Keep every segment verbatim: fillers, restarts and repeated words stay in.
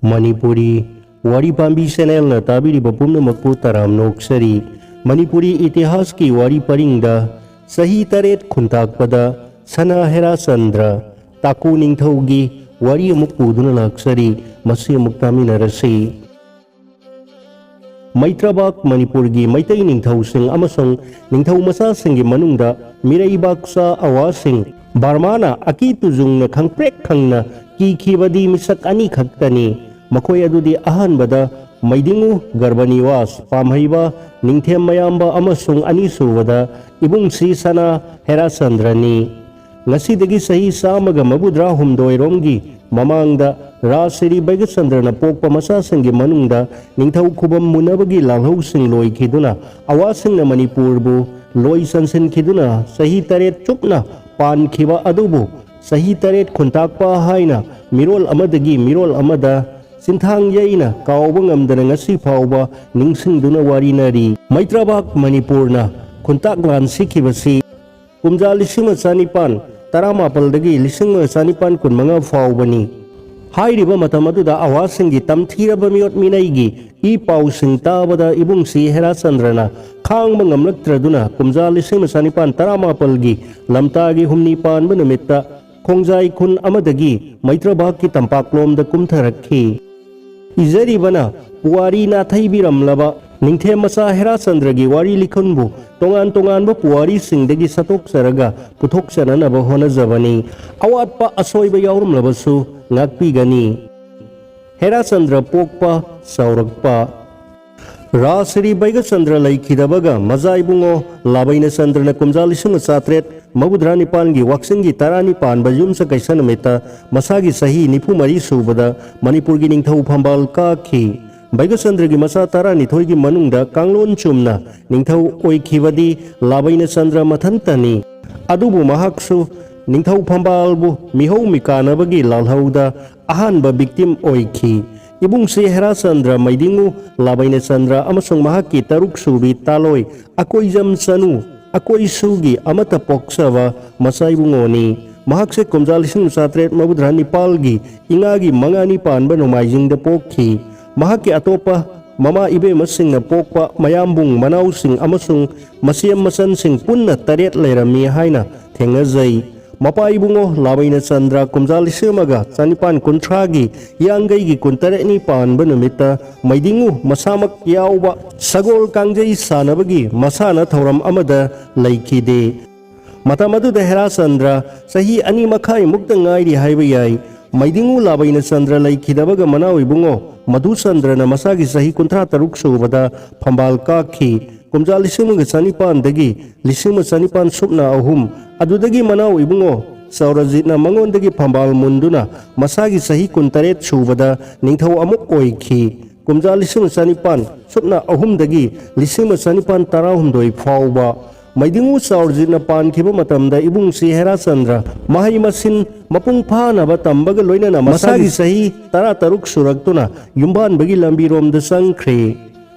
ꯃꯅꯤꯄꯨꯔꯤ ꯋꯥꯔꯤ ꯄꯥꯝꯕꯤ ꯆꯦꯅꯦꯜꯅ ꯇꯥꯕꯤꯔꯤꯕ ꯄꯨꯝꯅꯃꯛꯄꯨ ꯇꯔꯥꯝꯅ ꯑꯣꯛꯆꯔꯤ꯫ ꯃꯅꯤꯄꯨꯔꯤ ꯏꯇꯤꯍꯥꯁꯀꯤ ꯋꯥꯔꯤ ꯄꯔꯤꯡꯗ ꯆꯍꯤ ꯇꯔꯦꯠ ꯈꯨꯟꯇꯥꯛꯄꯗ ꯁꯅꯥ ꯍꯦꯔꯥꯆꯟꯗ꯭ꯔ ꯇꯥꯀꯨ ꯅꯤꯡꯊꯧꯒꯤ ꯋꯥꯔꯤ ꯑꯃꯨꯛ ꯄꯨꯗꯨꯅ ꯂꯥꯛꯆꯔꯤ꯫ ꯃꯁꯤ ꯑꯃꯨꯛ ꯇꯥꯃꯤꯟꯅꯔꯁꯤ꯫ ꯃꯩꯇ꯭ꯔꯕꯥꯛ ꯃꯅꯤꯄꯨꯔꯒꯤ ꯃꯩꯇꯩ ꯅꯤꯡꯊꯧꯁꯤꯡ ꯑꯃꯁꯨꯡ ꯅꯤꯡꯊꯧ ꯃꯆꯥꯁꯤꯡꯒꯤ ꯃꯅꯨꯡꯗ ꯃꯤꯔꯩꯕꯥꯛꯆꯥ ꯑꯋꯥꯁꯤꯡ ꯕꯔꯃꯥꯅ ꯑꯀꯤ ꯇꯨꯖꯨꯡꯅ ꯈꯪꯄ꯭ꯔꯦꯛ ꯈꯪꯅ ꯀꯤꯈꯤꯕꯗꯤ ꯃꯤꯁꯛ ꯑꯅꯤꯈꯛꯇꯅꯤ꯫ ꯃꯈꯣꯏ ꯑꯗꯨꯗꯤ ꯑꯍꯥꯟꯕꯗ ꯃꯩꯗꯤꯡꯉꯨ ꯒꯔꯕꯅꯤꯋꯥꯁ ꯄꯥꯝꯍꯩꯕ ꯅꯤꯡꯊꯦꯝ ꯃꯌꯥꯝꯕ ꯑꯃꯁꯨꯡ ꯑꯅꯤꯁꯨꯕꯗ ꯏꯕꯨꯡꯁꯤ ꯁꯅꯥ ꯍꯦꯔꯥꯆꯟꯗ꯭ꯔꯅꯤ꯫ ꯉꯁꯤꯗꯒꯤ ꯆꯍꯤ ꯆꯥꯝꯃꯒ ꯃꯧꯗ꯭ꯔꯥ ꯍꯨꯝꯗꯣꯏꯔꯣꯝꯒꯤ ꯃꯃꯥꯡꯗ ꯔꯥꯖ ꯁ꯭ꯔꯤ ꯕꯩꯒꯆꯟꯗ꯭ꯔꯅ ꯄꯣꯛꯄ ꯃꯆꯥꯁꯤꯡꯒꯤ ꯃꯅꯨꯡꯗ ꯅꯤꯡꯊꯧ ꯈꯨꯕꯝ ꯃꯨꯟꯅꯕꯒꯤ ꯂꯥꯜꯍꯧꯁꯤꯡ ꯂꯣꯏꯈꯤꯗꯨꯅ ꯑꯋꯥꯁꯤꯡꯅ ꯃꯅꯤꯄꯨꯔꯕꯨ ꯂꯣꯏ ꯆꯟꯁꯤꯟꯈꯤꯗꯨꯅ ꯆꯍꯤ ꯇꯔꯦꯠ ꯆꯨꯞꯅ ꯄꯥꯟꯈꯤꯕ ꯑꯗꯨꯕꯨ ꯆꯍꯤ ꯇꯔꯦꯠ ꯈꯨꯟꯇꯥꯛꯄ ꯍꯥꯏꯅ ꯃꯤꯔꯣꯜ ꯑꯃꯗꯒꯤ ꯃꯤꯔꯣꯜ ꯑꯃꯗ ꯆꯤꯟꯊꯥꯡ ꯌꯩꯅ ꯀꯥꯎꯕ ꯉꯝꯗꯅ ꯉꯁꯤ ꯐꯥꯎꯕ ꯅꯤꯡꯁꯤꯡꯗꯨꯅ ꯋꯥꯔꯤꯅꯔꯤ꯫ ꯃꯩꯇ꯭ꯔꯕꯥꯛ ꯃꯅꯤꯄꯨꯔꯅ ꯈꯨꯟꯇꯥꯛ ꯂꯥꯟ ꯁꯤꯈꯤꯕꯁꯤ ꯀꯨꯝꯖꯥ ꯂꯤꯁꯤꯡ ꯑꯃ ꯆꯅꯤꯄꯥꯟ ꯇꯔꯥꯃꯥꯄꯜꯗꯒꯤ ꯂꯤꯁꯤꯡ ꯑꯃ ꯆꯅꯤꯄꯥꯟ ꯀꯨꯟꯃꯉꯥ ꯐꯥꯎꯕꯅꯤ꯫ ꯍꯥꯏꯔꯤꯕ ꯃꯇꯝ ꯑꯗꯨꯗ ꯑꯋꯥꯁꯤꯡꯒꯤ ꯇꯝꯊꯤꯔꯕ ꯃꯤꯑꯣꯠ ꯃꯤꯅꯩꯒꯤ ꯏ ꯄꯥꯎꯁꯤꯡ ꯇꯥꯕꯗ ꯏꯕꯨꯡꯁꯤ ꯍꯦꯔꯥꯆꯟꯗ꯭ꯔꯅ ꯈꯥꯡꯕ ꯉꯝꯂꯛꯇ꯭ꯔꯗꯨꯅ ꯀꯨꯝꯖꯥ ꯂꯤꯁꯤꯡ ꯑꯃ ꯆꯅꯤꯄꯥꯟ ꯇꯔꯥꯃꯥꯄꯜꯒꯤ ꯂꯝꯇꯥꯒꯤ ꯍꯨꯝꯅꯤ ꯄꯥꯟꯕ ꯅꯨꯃꯤꯠꯇ ꯈꯣꯡꯖꯥꯏ ꯈꯨꯟ ꯑꯃꯗꯒꯤ ꯃꯩꯇ꯭ꯔꯕꯥꯛꯀꯤ ꯇꯝꯄꯥꯛꯂꯣꯝꯗ ꯀꯨꯝꯊꯔꯛꯈꯤ꯫ ꯏꯖꯔꯤꯕꯅ ꯄꯨꯋꯥꯔꯤ ꯅꯥꯊꯩꯕꯤꯔꯝꯂꯕ ꯅꯤꯡꯊꯦꯝ ꯃꯆꯥ ꯍꯦꯔꯥꯆꯟꯗ꯭ꯔꯒꯤ ꯋꯥꯔꯤ ꯂꯤꯈꯨꯟꯕꯨ ꯇꯣꯉꯥꯟ ꯇꯣꯉꯥꯟꯕ ꯄꯨꯋꯥꯔꯤꯁꯤꯡꯗꯒꯤ ꯁꯠꯇꯣꯛꯆꯔꯒ ꯄꯨꯊꯣꯛꯆꯅꯅꯕ ꯍꯣꯠꯅꯖꯕꯅꯤ꯫ ꯑꯋꯥꯠꯄ ꯑꯁꯣꯏꯕ ꯌꯥꯎꯔꯝꯂꯕꯁꯨ ꯉꯥꯛꯄꯤꯒꯅꯤ꯫ ꯍꯦꯔꯥꯆꯟꯗ꯭ꯔ ꯄꯣꯛꯄ ꯆꯥꯎꯔꯛꯄ꯫ ꯔꯥꯖ ꯁ꯭ꯔꯤ ꯕꯩꯒꯆꯟꯗ꯭ꯔ ꯂꯩꯈꯤꯗꯕꯒ ꯃꯖꯥ ꯏꯕꯨꯡꯉꯣ ꯂꯥꯕꯩꯅ ꯆꯟꯗ꯭ꯔꯅ ꯀꯨꯝꯖꯥ ꯂꯤꯁꯤꯡ ꯑꯃ ꯆꯥꯇ꯭ꯔꯦꯠ ꯃꯧꯗ꯭ꯔꯥ ꯅꯤꯄꯥꯟꯒꯤ ꯋꯥꯛꯆꯤꯡꯒꯤ ꯇꯔꯥꯅꯤ ꯄꯥꯟꯕ ꯌꯨꯝꯁꯀꯩꯁ ꯅꯨꯃꯤꯠꯇ ꯃꯁꯥꯒꯤ ꯆꯍꯤ ꯅꯤꯐꯨ ꯃꯔꯤ ꯁꯨꯕꯗ ꯃꯅꯤꯄꯨꯔꯒꯤ ꯅꯤꯡꯊꯧ ꯐꯝꯕꯥꯜ ꯀꯥꯈꯤ꯫ ꯕꯩꯒꯆꯟꯗ꯭ꯔꯒꯤ ꯃꯆꯥ ꯇꯔꯥꯅꯤꯊꯣꯏꯒꯤ ꯃꯅꯨꯡꯗ ꯀꯥꯡꯂꯣꯟ ꯆꯨꯝꯅ ꯅꯤꯡꯊꯧ ꯑꯣꯏꯈꯤꯕꯗꯤ ꯂꯥꯕꯩꯅ ꯆꯟꯗ꯭ꯔ ꯃꯊꯟꯇꯅꯤ꯫ ꯑꯗꯨꯕꯨ ꯃꯍꯥꯛꯁꯨ ꯅꯤꯡꯊꯧ ꯐꯝꯕꯥꯜꯕꯨ ꯃꯤꯍꯧ ꯃꯤꯀꯥꯅꯕꯒꯤ ꯂꯥꯜꯍꯧꯗ ꯑꯍꯥꯟꯕ victim ꯑꯣꯏꯈꯤ꯫ ꯏꯕꯨꯡꯁꯤ ꯍꯦꯔꯥꯆꯟꯗ꯭ꯔ ꯃꯩꯗꯤꯡꯉꯨ ꯂꯥꯕꯩꯅ ꯆꯟꯗ꯭ꯔ ꯑꯃꯁꯨꯡ ꯃꯍꯥꯛꯀꯤ ꯇꯔꯨꯛ ꯁꯨꯕꯤ ꯇꯥꯂꯣꯏ ꯑꯀꯣꯏꯖꯝ ꯆꯅꯨ ꯑꯀꯣꯏꯁꯨꯒꯤ ꯑꯃꯠꯇ ꯄꯣꯛꯆꯕ ꯃꯆꯥ ꯏꯕꯨꯡꯉꯣꯅꯤ꯫ ꯃꯍꯥꯛꯁꯦ ꯀꯨꯝꯖꯥ ꯂꯤꯁꯤꯡ ꯆꯥꯇ꯭ꯔꯦꯠ ꯃꯧꯗ꯭ꯔꯥ ꯅꯤꯄꯥꯜꯒꯤ ꯏꯉꯥꯒꯤ ꯃꯉꯥꯅꯤ ꯄꯥꯟꯕ ꯅꯣꯡꯃꯥꯏꯖꯤꯡꯗ ꯄꯣꯛꯈꯤ꯫ ꯃꯍꯥꯛꯀꯤ ꯑꯇꯣꯞꯄ ꯃꯃꯥ ꯏꯕꯦꯝꯃꯁꯤꯡꯅ ꯄꯣꯛꯄ ꯃꯌꯥꯝꯕꯨꯡ ꯃꯅꯥꯎꯁꯤꯡ ꯑꯃꯁꯨꯡ ꯃꯆꯦꯝ ꯃꯆꯟꯁꯤꯡ ꯄꯨꯟꯅ ꯇꯔꯦꯠ ꯂꯩꯔꯝꯃꯤ ꯍꯥꯏꯅ ꯊꯦꯡꯅꯖꯩ꯫ ꯃꯄꯥ ꯏꯕꯨꯡꯉꯣ ꯂꯥꯕꯩꯅ ꯆꯟꯗ꯭ꯔ ꯀꯨꯝꯖꯥ ꯂꯤꯁꯤꯡ ꯑꯃꯒ ꯆꯅꯤꯄꯥꯟ ꯀꯨꯟꯊ꯭ꯔꯥꯒꯤ ꯍꯤꯌꯥꯡꯒꯩꯒꯤ ꯀꯨꯟꯇꯔꯦꯠꯅꯤ ꯄꯥꯟꯕ ꯅꯨꯃꯤꯠꯇ ꯃꯩꯗꯤꯡꯉꯨ ꯃꯁꯥꯃꯛ ꯌꯥꯎꯕ ꯁꯒꯣꯜ ꯀꯥꯡꯖꯩ ꯁꯥꯟꯅꯕꯒꯤ ꯃꯁꯥꯟꯅ ꯊꯧꯔꯝ ꯑꯃꯗ ꯂꯩꯈꯤꯗꯦ꯫ ꯃꯇꯝ ꯑꯗꯨꯗ ꯍꯦꯔꯥꯆꯟꯗ꯭ꯔ ꯆꯍꯤ ꯑꯅꯤ ꯃꯈꯥꯏꯃꯨꯛꯇ ꯉꯥꯏꯔꯤ ꯍꯥꯏꯕ ꯌꯥꯏ꯫ ꯃꯩꯗꯤꯡꯉꯨ ꯂꯥꯕꯩꯅ ꯆꯟꯗ꯭ꯔ ꯂꯩꯈꯤꯗꯕꯒ ꯃꯅꯥꯎ ꯏꯕꯨꯡꯉꯣ ꯃꯙꯨꯆꯟꯗ꯭ꯔꯅ ꯃꯁꯥꯒꯤ ꯆꯍꯤ ꯀꯨꯟꯊ꯭ꯔꯥ ꯇꯔꯨꯛ ꯁꯨꯕꯗ ꯐꯝꯕꯥꯜ ꯀꯥꯈꯤ꯫ ꯀꯨꯝꯖꯥ ꯂꯤꯁꯤꯡ ꯑꯃꯒ ꯆꯅꯤꯄꯥꯟꯗꯒꯤ ꯂꯤꯁꯤꯡ ꯑꯃ ꯆꯅꯤꯄꯥꯟ ꯁꯨꯞꯅ ꯑꯍꯨꯝ꯫ ꯑꯗꯨꯗꯒꯤ ꯃꯅꯥꯎ ꯏꯕꯨꯡꯉꯣ ꯆꯧꯔꯖꯤꯠꯅ ꯃꯉꯣꯟꯗꯒꯤ ꯐꯝꯕꯥꯜ ꯃꯨꯟꯗꯨꯅ ꯃꯁꯥꯒꯤ ꯆꯍꯤ ꯀꯨꯟꯇꯔꯦꯠ ꯁꯨꯕꯗ ꯅꯤꯡꯊꯧ ꯑꯃꯨꯛ ꯑꯣꯏꯈꯤ꯫ ꯀꯨꯝꯖꯥ ꯂꯤꯁꯤꯡ ꯑꯃ ꯆꯅꯤꯄꯥꯟ ꯁꯨꯞꯅ ꯑꯍꯨꯝꯗꯒꯤ ꯂꯤꯁꯤꯡ ꯑꯃ ꯆꯅꯤꯄꯥꯟ ꯇꯔꯥꯍꯨꯝꯗꯣꯏ ꯐꯥꯎꯕ꯫ ꯃꯩꯗꯤꯡꯉꯨ ꯆꯥꯎꯔꯖꯤꯠꯅ ꯄꯥꯟꯈꯤꯕ ꯃꯇꯝꯗ ꯏꯕꯨꯡꯁꯤ ꯍꯦꯔꯥꯆꯟꯗ꯭ꯔ ꯃꯍꯩ ꯃꯁꯤꯡ ꯃꯄꯨꯡ ꯐꯥꯅꯕ ꯇꯝꯕꯒ ꯂꯣꯏꯅꯅ ꯃꯁꯥꯒꯤ ꯆꯍꯤ ꯇꯔꯥꯇꯔꯨꯛ ꯁꯨꯔꯛꯇꯨꯅ ꯌꯨꯝꯕꯥꯟꯕꯒꯤ ꯂꯝꯕꯤꯔꯣꯝꯗ ꯆꯪꯈ꯭ꯔꯦ꯫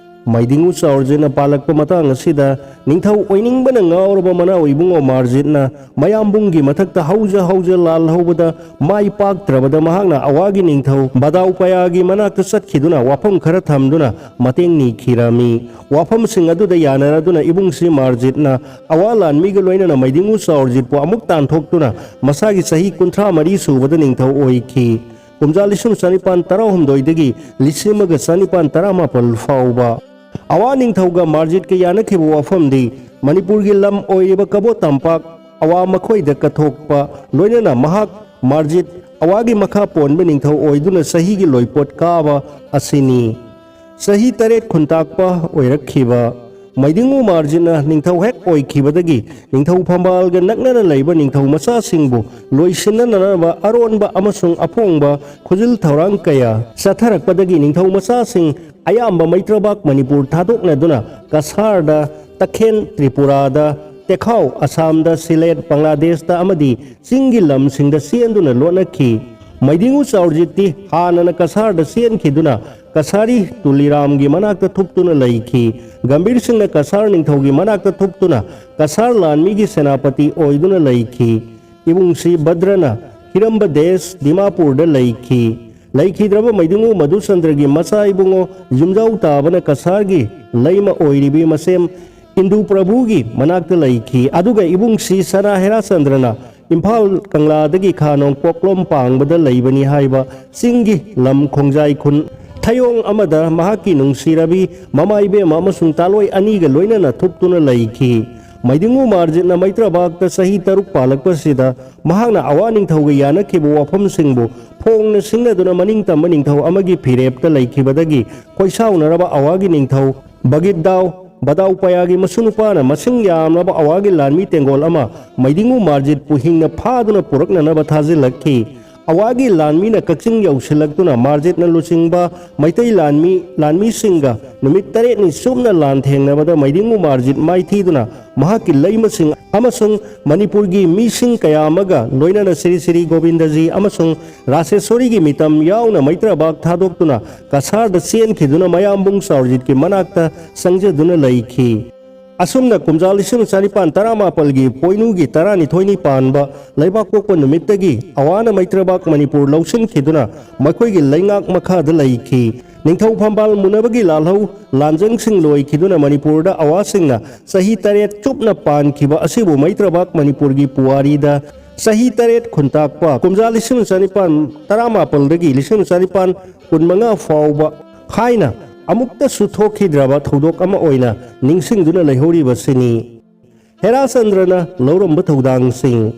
ꯃꯩꯗꯤꯡꯉꯨ ꯆꯥꯎꯔꯖꯤꯠꯅ ꯄꯥꯜꯂꯛꯄ ꯃꯇꯥꯡ ꯑꯁꯤꯗ ꯅꯤꯡꯊꯧ ꯑꯣꯏꯅꯤꯡꯕꯅ ꯉꯥꯎꯔꯕ ꯃꯅꯥꯎ ꯏꯕꯨꯡꯉꯣ ꯃꯥꯔꯖꯤꯠꯅ ꯃꯌꯥꯝꯕꯨꯡꯒꯤ ꯃꯊꯛꯇ ꯍꯧꯖ ꯍꯧꯖ ꯂꯥꯜꯍꯧꯕꯗ ꯃꯥꯏ ꯄꯥꯛꯇ꯭ꯔꯕꯗ ꯃꯍꯥꯛꯅ ꯑꯋꯥꯒꯤ ꯅꯤꯡꯊꯧ ꯕꯗꯥꯎꯄꯌꯥꯒꯤ ꯃꯅꯥꯛꯇ ꯆꯠꯈꯤꯗꯨꯅ ꯋꯥꯐꯝ ꯈꯔ ꯊꯝꯗꯨꯅ ꯃꯇꯦꯡ ꯅꯤꯈꯤꯔꯝꯃꯤ꯫ ꯋꯥꯐꯝꯁꯤꯡ ꯑꯗꯨꯗ ꯌꯥꯅꯔꯗꯨꯅ ꯏꯕꯨꯡꯁꯤ ꯃꯥꯔꯖꯤꯠꯅ ꯑꯋꯥ ꯂꯥꯟꯃꯤꯒ ꯂꯣꯏꯅꯅ ꯃꯩꯗꯤꯡꯉꯨ ꯆꯥꯎꯔꯖꯤꯠꯄꯨ ꯑꯃꯨꯛ ꯇꯥꯟꯊꯣꯛꯇꯨꯅ ꯃꯁꯥꯒꯤ ꯆꯍꯤ ꯀꯨꯟꯊ꯭ꯔꯥ ꯃꯔꯤ ꯁꯨꯕꯗ ꯅꯤꯡꯊꯧ ꯑꯣꯏꯈꯤ꯫ ꯀꯨꯝꯖꯥ ꯂꯤꯁꯤꯡ ꯆꯅꯤꯄꯥꯟ ꯇꯔꯥꯍꯨꯝꯗꯣꯏꯗꯒꯤ ꯂꯤꯁꯤꯡ ꯑꯃꯒ ꯆꯅꯤꯄꯥꯟ ꯇꯔꯥꯃꯥꯄꯜ ꯐꯥꯎꯕ꯫ ꯑꯋꯥ ꯅꯤꯡꯊꯧꯒ ꯃꯥꯔꯖꯤꯠꯀ ꯌꯥꯅꯈꯤꯕ ꯋꯥꯐꯝꯗꯤ ꯃꯅꯤꯄꯨꯔꯒꯤ ꯂꯝ ꯑꯣꯏꯔꯤꯕ ꯀꯕꯣ ꯇꯝꯄꯥꯛ ꯑꯋꯥ ꯃꯈꯣꯏꯗ ꯀꯠꯊꯣꯛꯄ, ꯂꯣꯏꯅꯅ ꯃꯍꯥꯛ ꯃꯥꯔꯖꯤꯠ ꯑꯋꯥꯒꯤ ꯃꯈꯥ ꯄꯣꯟꯕ ꯅꯤꯡꯊꯧ ꯑꯣꯏꯗꯨꯅ ꯆꯍꯤꯒꯤ ꯂꯣꯏꯄꯣꯠ ꯀꯥꯕ ꯑꯁꯤꯅꯤ꯫ ꯆꯍꯤ ꯇꯔꯦꯠ ꯈꯨꯟꯇꯥꯛꯄ ꯑꯣꯏꯔꯛꯈꯤꯕ ꯃꯩꯗꯤꯡꯉꯨ ꯃꯥꯔꯖꯤꯠꯅ ꯅꯤꯡꯊꯧ ꯍꯦꯛ ꯑꯣꯏꯈꯤꯕꯗꯒꯤ ꯅꯤꯡꯊꯧ ꯐꯝꯕꯥꯜꯒ ꯅꯛꯅꯅ ꯂꯩꯕ ꯅꯤꯡꯊꯧ ꯃꯆꯥꯁꯤꯡꯕꯨ ꯂꯣꯏꯁꯤꯟꯅꯅꯕ ꯑꯔꯣꯟꯕ ꯑꯃꯁꯨꯡ ꯑꯐꯣꯡꯕ ꯈꯨꯖꯤꯜ ꯊꯧꯔꯥꯡ ꯀꯌꯥ ꯆꯠꯊꯔꯛꯄꯗꯒꯤ ꯅꯤꯡꯊꯧ ꯃꯆꯥꯁꯤꯡ ꯑꯌꯥꯝꯕ ꯃꯩꯇ꯭ꯔꯕꯥꯛ ꯃꯅꯤꯄꯨꯔ ꯊꯥꯗꯣꯛꯅꯗꯨꯅ ꯀꯁꯥꯔꯗ, ꯇꯈꯦꯟ ꯇ꯭ꯔꯤꯄꯨꯔꯥꯗ, ꯇꯦꯈꯥꯎ ꯑꯁꯥꯝꯗ, ꯁꯤꯂꯦꯠ ꯕꯪꯒ꯭ꯂꯥꯗꯦꯁꯇ ꯑꯃꯗꯤ ꯆꯤꯡꯒꯤ ꯂꯝꯁꯤꯡꯗ ꯆꯦꯟꯗꯨꯅ ꯂꯣꯠꯅꯈꯤ꯫ ꯃꯩꯗꯤꯡꯉꯨ ꯆꯥꯎꯔꯖꯤꯠꯇꯤ ꯍꯥꯟꯅꯅ ꯀꯁꯥꯔꯗ ꯆꯦꯟꯈꯤꯗꯨꯅ ꯀꯁꯥꯔꯤ ꯇꯨꯂꯤꯔꯥꯝꯒꯤ ꯃꯅꯥꯛꯇ ꯊꯨꯞꯇꯨꯅ ꯂꯩꯈꯤ꯫ ꯒꯝꯚꯤꯔ ꯁꯤꯡꯅ ꯀꯁꯥꯔ ꯅꯤꯡꯊꯧꯒꯤ ꯃꯅꯥꯛꯇ ꯊꯨꯞꯇꯨꯅ ꯀꯁꯥꯔ ꯂꯥꯟꯃꯤꯒꯤ ꯁꯦꯅꯥꯄꯇꯤ ꯑꯣꯏꯗꯨꯅ ꯂꯩꯈꯤ꯫ ꯏꯕꯨꯡꯁꯤ ꯚꯗ꯭ꯔꯅ ꯍꯤꯔꯝꯕ ꯗꯦꯁ ꯗꯤꯃꯥꯄꯨꯔꯗ ꯂꯩꯈꯤ꯫ ꯂꯩꯈꯤꯗ꯭ꯔꯕ ꯃꯩꯗꯤꯡꯉꯨ ꯃꯙꯨꯆꯟꯗ꯭ꯔꯒꯤ ꯃꯆꯥ ꯏꯕꯨꯡꯉꯣ ꯌꯨꯝꯖꯥꯎ ꯇꯥꯕꯅ ꯀꯁꯥꯔꯒꯤ ꯂꯩꯃ ꯑꯣꯏꯔꯤꯕꯤ ꯃꯁꯦꯝ ꯏꯟꯗꯨ ꯄ꯭ꯔꯚꯨꯒꯤ ꯃꯅꯥꯛꯇ ꯂꯩꯈꯤ꯫ ꯑꯗꯨꯒ ꯏꯕꯨꯡꯁꯤ ꯁꯅꯥ ꯍꯦꯔꯥꯆꯟꯗ꯭ꯔꯅ ꯏꯝꯐꯥꯜ ꯀꯪꯂꯥꯗꯒꯤ ꯈꯥ ꯅꯣꯡꯄꯣꯛꯂꯣꯝ ꯄꯥꯡꯕꯗ ꯂꯩꯕꯅꯤ ꯍꯥꯏꯕ ꯆꯤꯡꯒꯤ ꯂꯝ ꯈꯣꯡꯖꯥꯏ ꯈꯨꯟ ꯊꯌꯣꯡ ꯑꯃꯗ ꯃꯍꯥꯛꯀꯤ ꯅꯨꯡꯁꯤꯔꯕꯤ ꯃꯃꯥ ꯏꯕꯦꯝꯃ ꯑꯃꯁꯨꯡ ꯇꯥꯂꯣꯏ ꯑꯅꯤꯒ ꯂꯣꯏꯅꯅ ꯊꯨꯞꯇꯨꯅ ꯂꯩꯈꯤ꯫ ꯃꯩꯗꯤꯡꯉꯨ ꯃꯥꯔꯖꯤꯠꯅ ꯃꯩꯇ꯭ꯔꯕꯥꯛꯇ ꯆꯍꯤ ꯇꯔꯨꯛ ꯄꯥꯜꯂꯛꯄꯁꯤꯗ ꯃꯍꯥꯛꯅ ꯑꯋꯥ ꯅꯤꯡꯊꯧꯒ ꯌꯥꯅꯈꯤꯕ ꯋꯥꯐꯝꯁꯤꯡꯕꯨ ꯐꯣꯡꯅ ꯁꯤꯡꯅꯗꯨꯅ ꯃꯅꯤꯡ ꯇꯝꯕ ꯅꯤꯡꯊꯧ ꯑꯃꯒꯤ ꯐꯤꯔꯦꯞꯇ ꯂꯩꯈꯤꯕꯗꯒꯤ ꯈꯣꯏꯁꯥꯎꯅꯔꯕ ꯑꯋꯥꯒꯤ ꯅꯤꯡꯊꯧ ꯕꯒꯤꯠꯗꯥꯎ ꯕꯗꯥꯎ ꯄꯌꯥꯒꯤ ꯃꯁꯨ ꯅꯨꯄꯥꯅ ꯃꯁꯤꯡ ꯌꯥꯝꯂꯕ ꯑꯋꯥꯒꯤ ꯂꯥꯟꯃꯤ ꯇꯦꯡꯒꯣꯜ ꯑꯃ ꯃꯩꯗꯤꯡꯉꯨ ꯃꯥꯔꯖꯤꯠꯄꯨ ꯍꯤꯡꯅ ꯐꯥꯗꯨꯅ ꯄꯨꯔꯛꯅꯅꯕ ꯊꯥꯖꯤꯜꯂꯛꯈꯤ꯫ ꯑꯋꯥꯒꯤ ꯂꯥꯟꯃꯤꯅ ꯀꯛꯆꯤꯡ ꯌꯧꯁꯤꯜꯂꯛꯇꯨꯅ ꯃꯥꯔꯖꯤꯠꯅ ꯂꯨꯆꯤꯡꯕ ꯃꯩꯇꯩ ꯂꯥꯟꯃꯤ ꯂꯥꯟꯃꯤꯁꯤꯡꯒ ꯅꯨꯃꯤꯠ ꯇꯔꯦꯠꯅꯤ ꯆꯨꯞꯅ ꯂꯥꯟ ꯊꯦꯡꯅꯕꯗ ꯃꯩꯗꯤꯡꯉꯨ ꯃꯥꯔꯖꯤꯠ ꯃꯥꯏꯊꯤꯗꯨꯅ ꯃꯍꯥꯛꯀꯤ ꯂꯩꯃꯁꯤꯡ ꯑꯃꯁꯨꯡ ꯃꯅꯤꯄꯨꯔꯒꯤ ꯃꯤꯁꯤꯡ ꯀꯌꯥ ꯑꯃꯒ ꯂꯣꯏꯅꯅ ꯁ꯭ꯔꯤ ꯁ꯭ꯔꯤ ꯒꯣꯕꯤꯟꯗꯖꯤ ꯑꯃꯁꯨꯡ ꯔꯥꯁꯦꯁꯣꯔꯤꯒꯤ ꯃꯤꯇꯝ ꯌꯥꯎꯅ ꯃꯩꯇ꯭ꯔꯕꯥꯛ ꯊꯥꯗꯣꯛꯇꯨꯅ ꯀꯁꯥꯔꯗ ꯆꯦꯟꯈꯤꯗꯨꯅ ꯃꯌꯥꯝꯕꯨꯡ ꯆꯥꯎꯔꯖꯤꯠꯀꯤ ꯃꯅꯥꯛꯇ ꯆꯪꯖꯗꯨꯅ ꯂꯩꯈꯤ꯫ ꯑꯁꯨꯝꯅ ꯀꯨꯝꯖꯥ ꯂꯤꯁꯤꯡ ꯆꯥꯅꯤꯄꯥꯟ ꯇꯔꯥꯃꯥꯄꯜꯒꯤ ꯄꯣꯏꯅꯨꯒꯤ ꯇꯔꯥꯅꯤꯊꯣꯏꯅꯤ ꯄꯥꯟꯕ ꯂꯩꯕꯥꯛꯄꯣꯛꯄ ꯅꯨꯃꯤꯠꯇꯒꯤ ꯑꯋꯥꯅ ꯃꯩꯇ꯭ꯔꯕꯥꯛ ꯃꯅꯤꯄꯨꯔ ꯂꯧꯁꯤꯟꯈꯤꯗꯨꯅ ꯃꯈꯣꯏꯒꯤ ꯂꯩꯉꯥꯛ ꯃꯈꯥꯗ ꯂꯩꯈꯤ꯫ ꯅꯤꯡꯊꯧ ꯐꯝꯕꯥꯜ ꯃꯨꯅꯕꯒꯤ ꯂꯥꯜꯍꯧ ꯂꯥꯟꯖꯪꯁꯤꯡ ꯂꯣꯏꯈꯤꯗꯨꯅ ꯃꯅꯤꯄꯨꯔꯗ ꯑꯋꯥꯁꯤꯡꯅ ꯆꯍꯤ ꯇꯔꯦꯠ ꯆꯨꯞꯅ ꯄꯥꯟꯈꯤꯕ ꯑꯁꯤꯕꯨ ꯃꯩꯇ꯭ꯔꯕꯥꯛ ꯃꯅꯤꯄꯨꯔꯒꯤ ꯄꯨꯋꯥꯔꯤꯗ ꯆꯍꯤ ꯇꯔꯦꯠ ꯈꯨꯟꯇꯥꯛꯄ ꯀꯨꯝꯖꯥ ꯂꯤꯁꯤꯡ ꯆꯥꯅꯤꯄꯥꯟ ꯇꯔꯥꯃꯥꯄꯜꯗꯒꯤ ꯂꯤꯁꯤꯡ ꯆꯥꯅꯤꯄꯥꯟ ꯀꯨꯟꯃꯉꯥ ꯐꯥꯎꯕ ꯍꯥꯏꯅ ꯑꯃꯨꯛꯇꯁꯨ ꯊꯣꯛꯈꯤꯗ꯭ꯔꯕ ꯊꯧꯗꯣꯛ ꯑꯃ ꯑꯣꯏꯅ ꯅꯤꯡꯁꯤꯡꯗꯨꯅ ꯂꯩꯍꯧꯔꯤꯕꯁꯤꯅꯤ꯫ ꯍꯦꯔꯥꯆꯟꯗ꯭ꯔꯅ ꯂꯧꯔꯝꯕ ꯊꯧꯗꯥꯡꯁꯤꯡ꯫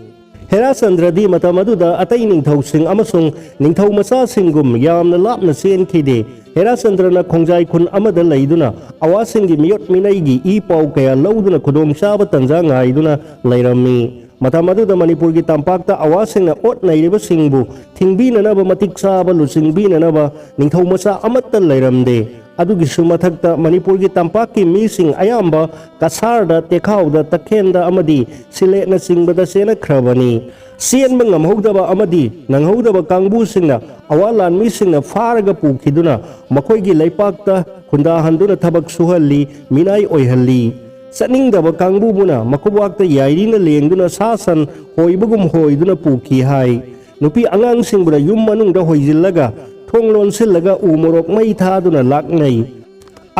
ꯍꯦꯔꯥꯆꯟꯗ꯭ꯔꯗꯤ ꯃꯇꯝ ꯑꯗꯨꯗ ꯑꯇꯩ ꯅꯤꯡꯊꯧꯁꯤꯡ ꯑꯃꯁꯨꯡ ꯅꯤꯡꯊꯧ ꯃꯆꯥꯁꯤꯡꯒꯨꯝ ꯌꯥꯝꯅ ꯂꯥꯞꯅ ꯆꯦꯟꯈꯤꯗꯦ꯫ ꯍꯦꯔꯥꯆꯟꯗ꯭ꯔꯅ ꯈꯣꯡꯖꯥꯏ ꯈꯨꯟ ꯑꯃꯗ ꯂꯩꯗꯨꯅ ꯑꯋꯥꯁꯤꯡꯒꯤ ꯃꯤꯑꯣꯠ ꯃꯤꯅꯩꯒꯤ ꯏ ꯄꯥꯎ ꯀꯌꯥ ꯂꯧꯗꯨꯅ ꯈꯨꯗꯣꯡꯆꯥꯕ ꯇꯟꯖꯥ ꯉꯥꯏꯗꯨꯅ ꯂꯩꯔꯝꯃꯤ꯫ ꯃꯇꯝ ꯑꯗꯨꯗ ꯃꯅꯤꯄꯨꯔꯒꯤ ꯇꯝꯄꯥꯛꯇ ꯑꯋꯥꯁꯤꯡꯅ ꯑꯣꯠ ꯅꯩꯔꯤꯕꯁꯤꯡꯕꯨ ꯊꯤꯡꯕꯤꯅꯅꯕ ꯃꯇꯤꯛ ꯆꯥꯕ ꯂꯨꯆꯤꯡꯕꯤꯅꯅꯕ ꯅꯤꯡꯊꯧ ꯃꯆꯥ ꯑꯃꯠꯇ ꯂꯩꯔꯝꯗꯦ꯫ ꯑꯗꯨꯒꯤꯁꯨ ꯃꯊꯛꯇ ꯃꯅꯤꯄꯨꯔꯒꯤ ꯇꯝꯄꯥꯛꯀꯤ ꯃꯤꯁꯤꯡ ꯑꯌꯥꯝꯕ ꯀꯁꯥꯔꯗ, ꯇꯦꯈꯥꯎꯗ, ꯇꯈꯦꯟꯗ ꯑꯃꯗꯤ ꯁꯤꯂꯦꯠꯅꯆꯤꯡꯕꯗ ꯆꯦꯟꯅꯈ꯭ꯔꯕꯅꯤ꯫ ꯆꯦꯟꯕ ꯉꯝꯍꯧꯗꯕ ꯑꯃꯗꯤ ꯅꯪꯍꯧꯗꯕ ꯀꯥꯡꯕꯨꯁꯤꯡꯅ ꯑꯋꯥ ꯂꯥꯟꯃꯤꯁꯤꯡꯅ ꯐꯥꯔꯒ ꯄꯨꯈꯤꯗꯨꯅ ꯃꯈꯣꯏꯒꯤ ꯂꯩꯄꯥꯛꯇ ꯈꯨꯟꯗꯥꯍꯟꯗꯨꯅ ꯊꯕꯛ ꯁꯨꯍꯜꯂꯤ, ꯃꯤꯅꯥꯏ ꯑꯣꯏꯍꯜꯂꯤ꯫ ꯆꯠꯅꯤꯡꯗꯕ ꯀꯥꯡꯕꯨꯕꯨꯅ ꯃꯈꯨꯕꯥꯛꯇ ꯌꯥꯏꯔꯤꯅ ꯂꯦꯡꯗꯨꯅ ꯁꯥ ꯁꯟ ꯍꯣꯏꯕꯒꯨꯝ ꯍꯣꯏꯗꯨꯅ ꯄꯨꯈꯤ ꯍꯥꯏ꯫ ꯅꯨꯄꯤ ꯑꯉꯥꯡꯁꯤꯡꯕꯨꯅ ꯌꯨꯝ ꯃꯅꯨꯡꯗ ꯍꯣꯏꯖꯤꯜꯂꯒ ꯊꯣꯡ ꯂꯣꯟꯁꯤꯜꯂꯒ ꯎ ꯃꯣꯔꯣꯛ ꯃꯩ ꯊꯥꯗꯨꯅ ꯂꯥꯛꯅꯩ꯫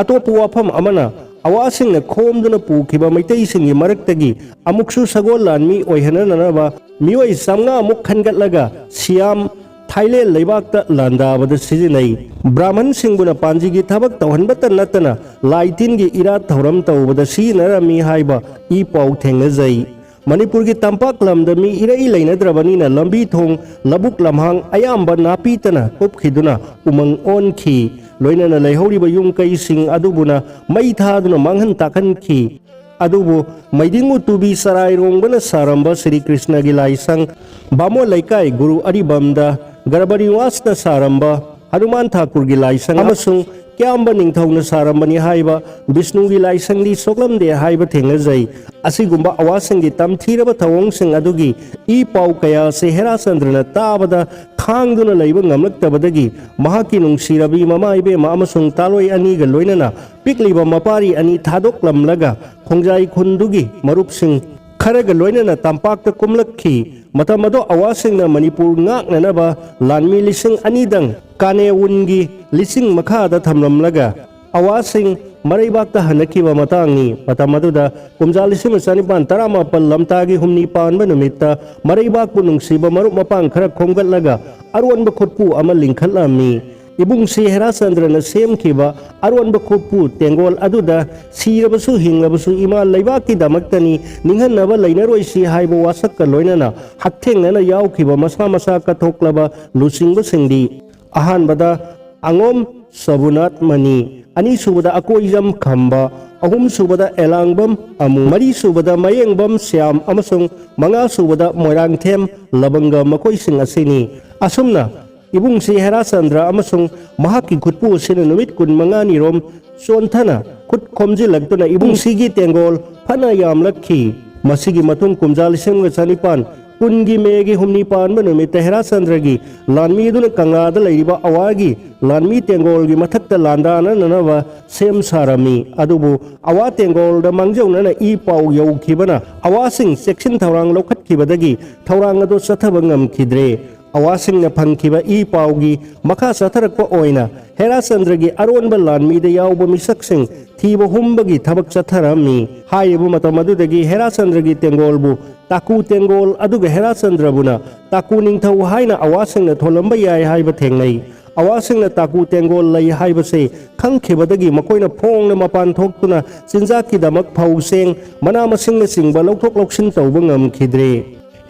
ꯑꯇꯣꯞꯄ ꯋꯥꯐꯝ ꯑꯃꯅ, ꯑꯋꯥꯁꯤꯡꯅ ꯈꯣꯝꯗꯨꯅ ꯄꯨꯈꯤꯕ ꯃꯩꯇꯩꯁꯤꯡꯒꯤ ꯃꯔꯛꯇꯒꯤ ꯑꯃꯨꯛꯁꯨ ꯁꯒꯣꯜ ꯂꯥꯟꯃꯤ ꯑꯣꯏꯍꯟꯅꯅꯕ ꯃꯤꯑꯣꯏ ꯆꯥꯝꯃꯉꯥ ꯃꯨꯛ ꯈꯟꯒꯠꯂꯒ ꯁꯤꯌꯥꯝ, ꯊꯥꯏꯂꯦꯟ ꯂꯩꯕꯥꯛꯇ ꯂꯥꯟꯗꯥꯕꯗ ꯁꯤꯖꯤꯟꯅꯩ꯫ ꯕ꯭ꯔꯥꯍꯃꯟꯁꯤꯡꯕꯨꯅ ꯄꯥꯟꯖꯤꯒꯤ ꯊꯕꯛ ꯇꯧꯍꯟꯕꯇ ꯅꯠꯇꯅ ꯂꯥꯏ ꯇꯤꯟꯒꯤ ꯏꯔꯥꯠ ꯊꯧꯔꯝ ꯇꯧꯕꯗ ꯁꯤꯖꯤꯟꯅꯔꯝꯃꯤ ꯍꯥꯏꯕ ꯏ ꯄꯥꯎ ꯊꯦꯡꯅꯖꯩ꯫ ꯃꯅꯤꯄꯨꯔꯒꯤ ꯇꯝꯄꯥꯛ ꯂꯝꯗ ꯃꯤ ꯏꯔꯩ ꯂꯩꯅꯗ꯭ꯔꯕꯅꯤꯅ ꯂꯝꯕꯤ ꯊꯣꯡ, ꯂꯧꯕꯨꯛ ꯂꯝꯍꯥꯡ ꯑꯌꯥꯝꯕ ꯅꯥꯄꯤꯇꯅ ꯀꯨꯞꯈꯤꯗꯨꯅ ꯎꯃꯪ ꯑꯣꯟꯈꯤ꯫ ꯂꯣꯏꯅꯅ ꯂꯩꯍꯧꯔꯤꯕ ꯌꯨꯝ ꯀꯩꯁꯤꯡ ꯑꯗꯨꯕꯨꯅ ꯃꯩ ꯊꯥꯗꯨꯅ ꯃꯥꯡꯍꯟ ꯇꯥꯛꯍꯟꯈꯤ꯫ ꯑꯗꯨꯕꯨ ꯃꯩꯗꯤꯡꯉꯨ ꯇꯨꯕꯤ ꯆꯔꯥꯏꯔꯣꯡꯕꯅ ꯁꯥꯔꯝꯕ ꯁ꯭ꯔꯤ ꯀ꯭ꯔꯤꯁꯅꯒꯤ ꯂꯥꯏꯁꯪ, ꯕꯥꯃꯣꯟ ꯂꯩꯀꯥꯏ ꯒꯨꯔꯨ ꯑꯔꯤꯕꯝꯗ ꯒꯔꯕꯔꯤꯋꯥꯁꯅ ꯁꯥꯔꯝꯕ ꯍꯅꯨꯃꯥꯟ ꯊꯥꯀꯨꯔꯒꯤ ꯂꯥꯏꯁꯪ ꯑꯃꯁꯨꯡ ꯀ꯭ꯌꯥꯝꯕ ꯅꯤꯡꯊꯧꯅ ꯁꯥꯔꯝꯕꯅꯤ ꯍꯥꯏꯕ ꯕꯤꯁꯅꯨꯒꯤ ꯂꯥꯏꯁꯪꯗꯤ ꯁꯣꯛꯂꯝꯗꯦ ꯍꯥꯏꯕ ꯊꯦꯡꯅꯖꯩ꯫ ꯑꯁꯤꯒꯨꯝꯕ ꯑꯋꯥꯁꯤꯡꯒꯤ ꯇꯝꯊꯤꯔꯕ ꯊꯧꯑꯣꯡꯁꯤꯡ ꯑꯗꯨꯒꯤ ꯏ ꯄꯥꯎ ꯀꯌꯥ ꯑꯁꯤ ꯍꯦꯔꯥꯆꯟꯗ꯭ꯔꯅ ꯇꯥꯕꯗ ꯈꯥꯡꯗꯨꯅ ꯂꯩꯕ ꯉꯝꯂꯛꯇꯕꯗꯒꯤ ꯃꯍꯥꯛꯀꯤ ꯅꯨꯡꯁꯤꯔꯕꯤ ꯃꯃꯥ ꯏꯕꯦꯝꯃ ꯑꯃꯁꯨꯡ ꯇꯥꯂꯣꯏ ꯑꯅꯤꯒ ꯂꯣꯏꯅꯅ ꯄꯤꯛꯂꯤꯕ ꯃꯄꯥꯔꯤ ꯑꯅꯤ ꯊꯥꯗꯣꯛꯂꯝꯂꯒ ꯈꯣꯡꯖꯥꯏ ꯈꯨꯟꯗꯨꯒꯤ ꯃꯔꯨꯞꯁꯤꯡ ꯈꯔꯒ ꯂꯣꯏꯅꯅ ꯇꯝꯄꯥꯛꯇ ꯀꯨꯝꯂꯛꯈꯤ꯫ ꯃꯇꯝ ꯑꯗꯨ ꯑꯋꯥꯁꯤꯡꯅ ꯃꯅꯤꯄꯨꯔ ꯉꯥꯛꯅꯅꯕ ꯂꯥꯟꯃꯤ ꯂꯤꯁꯤꯡ ꯑꯅꯤꯗꯪ ꯀꯥꯅꯦꯋꯨꯟꯒꯤ ꯂꯤꯁꯤꯡ ꯃꯈꯥꯗ ꯊꯝꯂꯝꯂꯒ ꯑꯋꯥꯁꯤꯡ ꯃꯔꯩꯕꯥꯛꯇ ꯍꯟꯅꯈꯤꯕ ꯃꯇꯥꯡꯅꯤ꯫ ꯃꯇꯝ ꯑꯗꯨꯗ ꯀꯨꯝꯖꯥ ꯂꯤꯁꯤꯡ ꯑꯃ ꯆꯅꯤꯄꯥꯟ ꯇꯔꯥꯃꯥꯄꯜ ꯂꯝꯇꯥꯒꯤ ꯍꯨꯝꯅꯤ ꯄꯥꯟꯕ ꯅꯨꯃꯤꯠꯇ ꯃꯔꯩꯕꯥꯛꯄꯨ ꯅꯨꯡꯁꯤꯕ ꯃꯔꯨꯞ ꯃꯄꯥꯡ ꯈꯔ ꯈꯣꯝꯒꯠꯂꯒ ꯑꯔꯣꯟꯕ ꯈꯨꯠꯄꯨ ꯑꯃ ꯂꯤꯡꯈꯠꯂꯝꯃꯤ꯫ ꯏꯕꯨꯡꯁꯤ ꯍꯦꯔꯥꯆꯟꯗ꯭ꯔꯅ ꯁꯦꯝꯈꯤꯕ ꯑꯔꯣꯟꯕ ꯈꯨꯠꯄꯨ ꯇꯦꯡꯒꯣꯜ ꯑꯗꯨꯗ ꯁꯤꯔꯕꯁꯨ ꯍꯤꯡꯂꯕꯁꯨ ꯏꯃꯥ ꯂꯩꯕꯥꯛꯀꯤꯗꯃꯛꯇꯅꯤ, ꯅꯤꯡꯍꯟꯅꯕ ꯂꯩꯅꯔꯣꯏꯁꯤ ꯍꯥꯏꯕ ꯋꯥꯁꯛꯀ ꯂꯣꯏꯅꯅ ꯍꯛꯊꯦꯡꯅꯅ ꯌꯥꯎꯈꯤꯕ ꯃꯁꯥ ꯃꯁꯥ ꯀꯠꯊꯣꯛꯂꯕ ꯂꯨꯆꯤꯡꯕꯁꯤꯡꯗꯤ ꯑꯍꯥꯟꯕꯗ ꯑꯉꯣꯝ ꯁꯣꯚꯨꯅꯥꯊ ꯃꯅꯤ, ꯑꯅꯤꯁꯨꯕꯗ ꯑꯀꯣꯏꯖꯝ ꯈꯝꯕ, ꯑꯍꯨꯝꯁꯨꯕꯗ ꯑꯦꯂꯥꯡꯕꯝ ꯑꯃꯨ, ꯃꯔꯤꯁꯨꯕꯗ ꯃꯌꯦꯡꯕꯝ ꯁ꯭ꯌꯥꯝ ꯑꯃꯁꯨꯡ ꯃꯉꯥꯁꯨꯕꯗ ꯃꯣꯏꯔꯥꯡꯊꯦꯝ ꯂꯕꯪꯒ ꯃꯈꯣꯏꯁꯤꯡ ꯑꯁꯤꯅꯤ꯫ ꯑꯁꯨꯝꯅ ꯏꯕꯨꯡꯁꯤ ꯍꯦꯔꯥꯆꯟꯗ꯭ꯔ ꯑꯃꯁꯨꯡ ꯃꯍꯥꯛꯀꯤ ꯈꯨꯠꯄꯨ ꯑꯁꯤꯅ ꯅꯨꯃꯤꯠ ꯀꯨꯟꯃꯉꯥꯅꯤꯔꯣꯝ ꯆꯣꯟꯊꯅ ꯈꯨꯠ ꯈꯣꯝꯖꯤꯜꯂꯛꯇꯨꯅ ꯏꯕꯨꯡꯁꯤꯒꯤ ꯇꯦꯡꯒꯣꯜ ꯐꯅ ꯌꯥꯝꯂꯛꯈꯤ꯫ ꯃꯁꯤꯒꯤ ꯃꯇꯨꯡ ꯀꯨꯝꯖꯥ ꯂꯤꯁꯤꯡ ꯑꯃꯒ ꯆꯅꯤꯄꯥꯟ ꯀꯨꯟꯒꯤ ꯃꯦꯒꯤ ꯍꯨꯝꯅꯤ ꯄꯥꯟꯕ ꯅꯨꯃꯤꯠꯇ ꯍꯦꯔꯥꯆꯟꯗ꯭ꯔꯒꯤ ꯂꯥꯟꯃꯤ ꯑꯗꯨꯅ ꯀꯪꯂꯥꯗ ꯂꯩꯔꯤꯕ ꯑꯋꯥꯒꯤ ꯂꯥꯟꯃꯤ ꯇꯦꯡꯒꯣꯜꯒꯤ ꯃꯊꯛꯇ ꯂꯥꯟꯗꯥꯅꯅꯕ ꯁꯦꯝ ꯁꯥꯔꯝꯃꯤ꯫ ꯑꯗꯨꯕꯨ ꯑꯋꯥ ꯇꯦꯡꯒꯣꯜꯗ ꯃꯥꯡꯖꯧꯅꯅ ꯏ ꯄꯥꯎ ꯌꯧꯈꯤꯕꯅ ꯑꯋꯥꯁꯤꯡ ꯆꯦꯛꯁꯤꯟ ꯊꯧꯔꯥꯡ ꯂꯧꯈꯠꯈꯤꯕꯗꯒꯤ ꯊꯧꯔꯥꯡ ꯑꯗꯨ ꯆꯠꯊꯕ ꯉꯝꯈꯤꯗ꯭ꯔꯦ꯫ ꯑꯋꯥꯁꯤꯡꯅ ꯐꯪꯈꯤꯕ ꯏ ꯄꯥꯎꯒꯤ ꯃꯈꯥ ꯆꯠꯊꯔꯛꯄ ꯑꯣꯏꯅ ꯍꯦꯔꯥꯆꯟꯗ꯭ꯔꯒꯤ ꯑꯔꯣꯟꯕ ꯂꯥꯟꯃꯤꯗ ꯌꯥꯎꯕ ꯃꯤꯁꯛꯁꯤꯡ ꯊꯤꯕ ꯍꯨꯝꯕꯒꯤ ꯊꯕꯛ ꯆꯠꯊꯔꯝꯃꯤ꯫ ꯍꯥꯏꯔꯤꯕ ꯃꯇꯝ ꯑꯗꯨꯗꯒꯤ ꯍꯦꯔꯥꯆꯟꯗ꯭ꯔꯒꯤ ꯇꯦꯡꯒꯣꯜꯕꯨ ꯇꯥꯀꯨ ꯇꯦꯡꯒꯣꯜ ꯑꯗꯨꯒ ꯍꯦꯔꯥꯆꯟꯗ꯭ꯔꯕꯨꯅ ꯇꯥꯀꯨ ꯅꯤꯡꯊꯧ ꯍꯥꯏꯅ ꯑꯋꯥꯁꯤꯡꯅ ꯊꯣꯜꯂꯝꯕ ꯌꯥꯏ ꯍꯥꯏꯕ ꯊꯦꯡꯅꯩ꯫ ꯑꯋꯥꯁꯤꯡꯅ ꯇꯥꯀꯨ ꯇꯦꯡꯒꯣꯜ ꯂꯩ ꯍꯥꯏꯕꯁꯦ ꯈꯪꯈꯤꯕꯗꯒꯤ ꯃꯈꯣꯏꯅ ꯐꯣꯡꯅ ꯃꯄꯥꯟ ꯊꯣꯛꯇꯨꯅ ꯆꯤꯟꯖꯥꯛꯀꯤꯗꯃꯛ ꯐꯧ, ꯆꯦꯡ, ꯃꯅꯥ ꯃꯁꯤꯡꯅꯆꯤꯡꯕ ꯂꯧꯊꯣꯛ ꯂꯧꯁꯤꯟ ꯇꯧꯕ ꯉꯝꯈꯤꯗ꯭ꯔꯦ꯫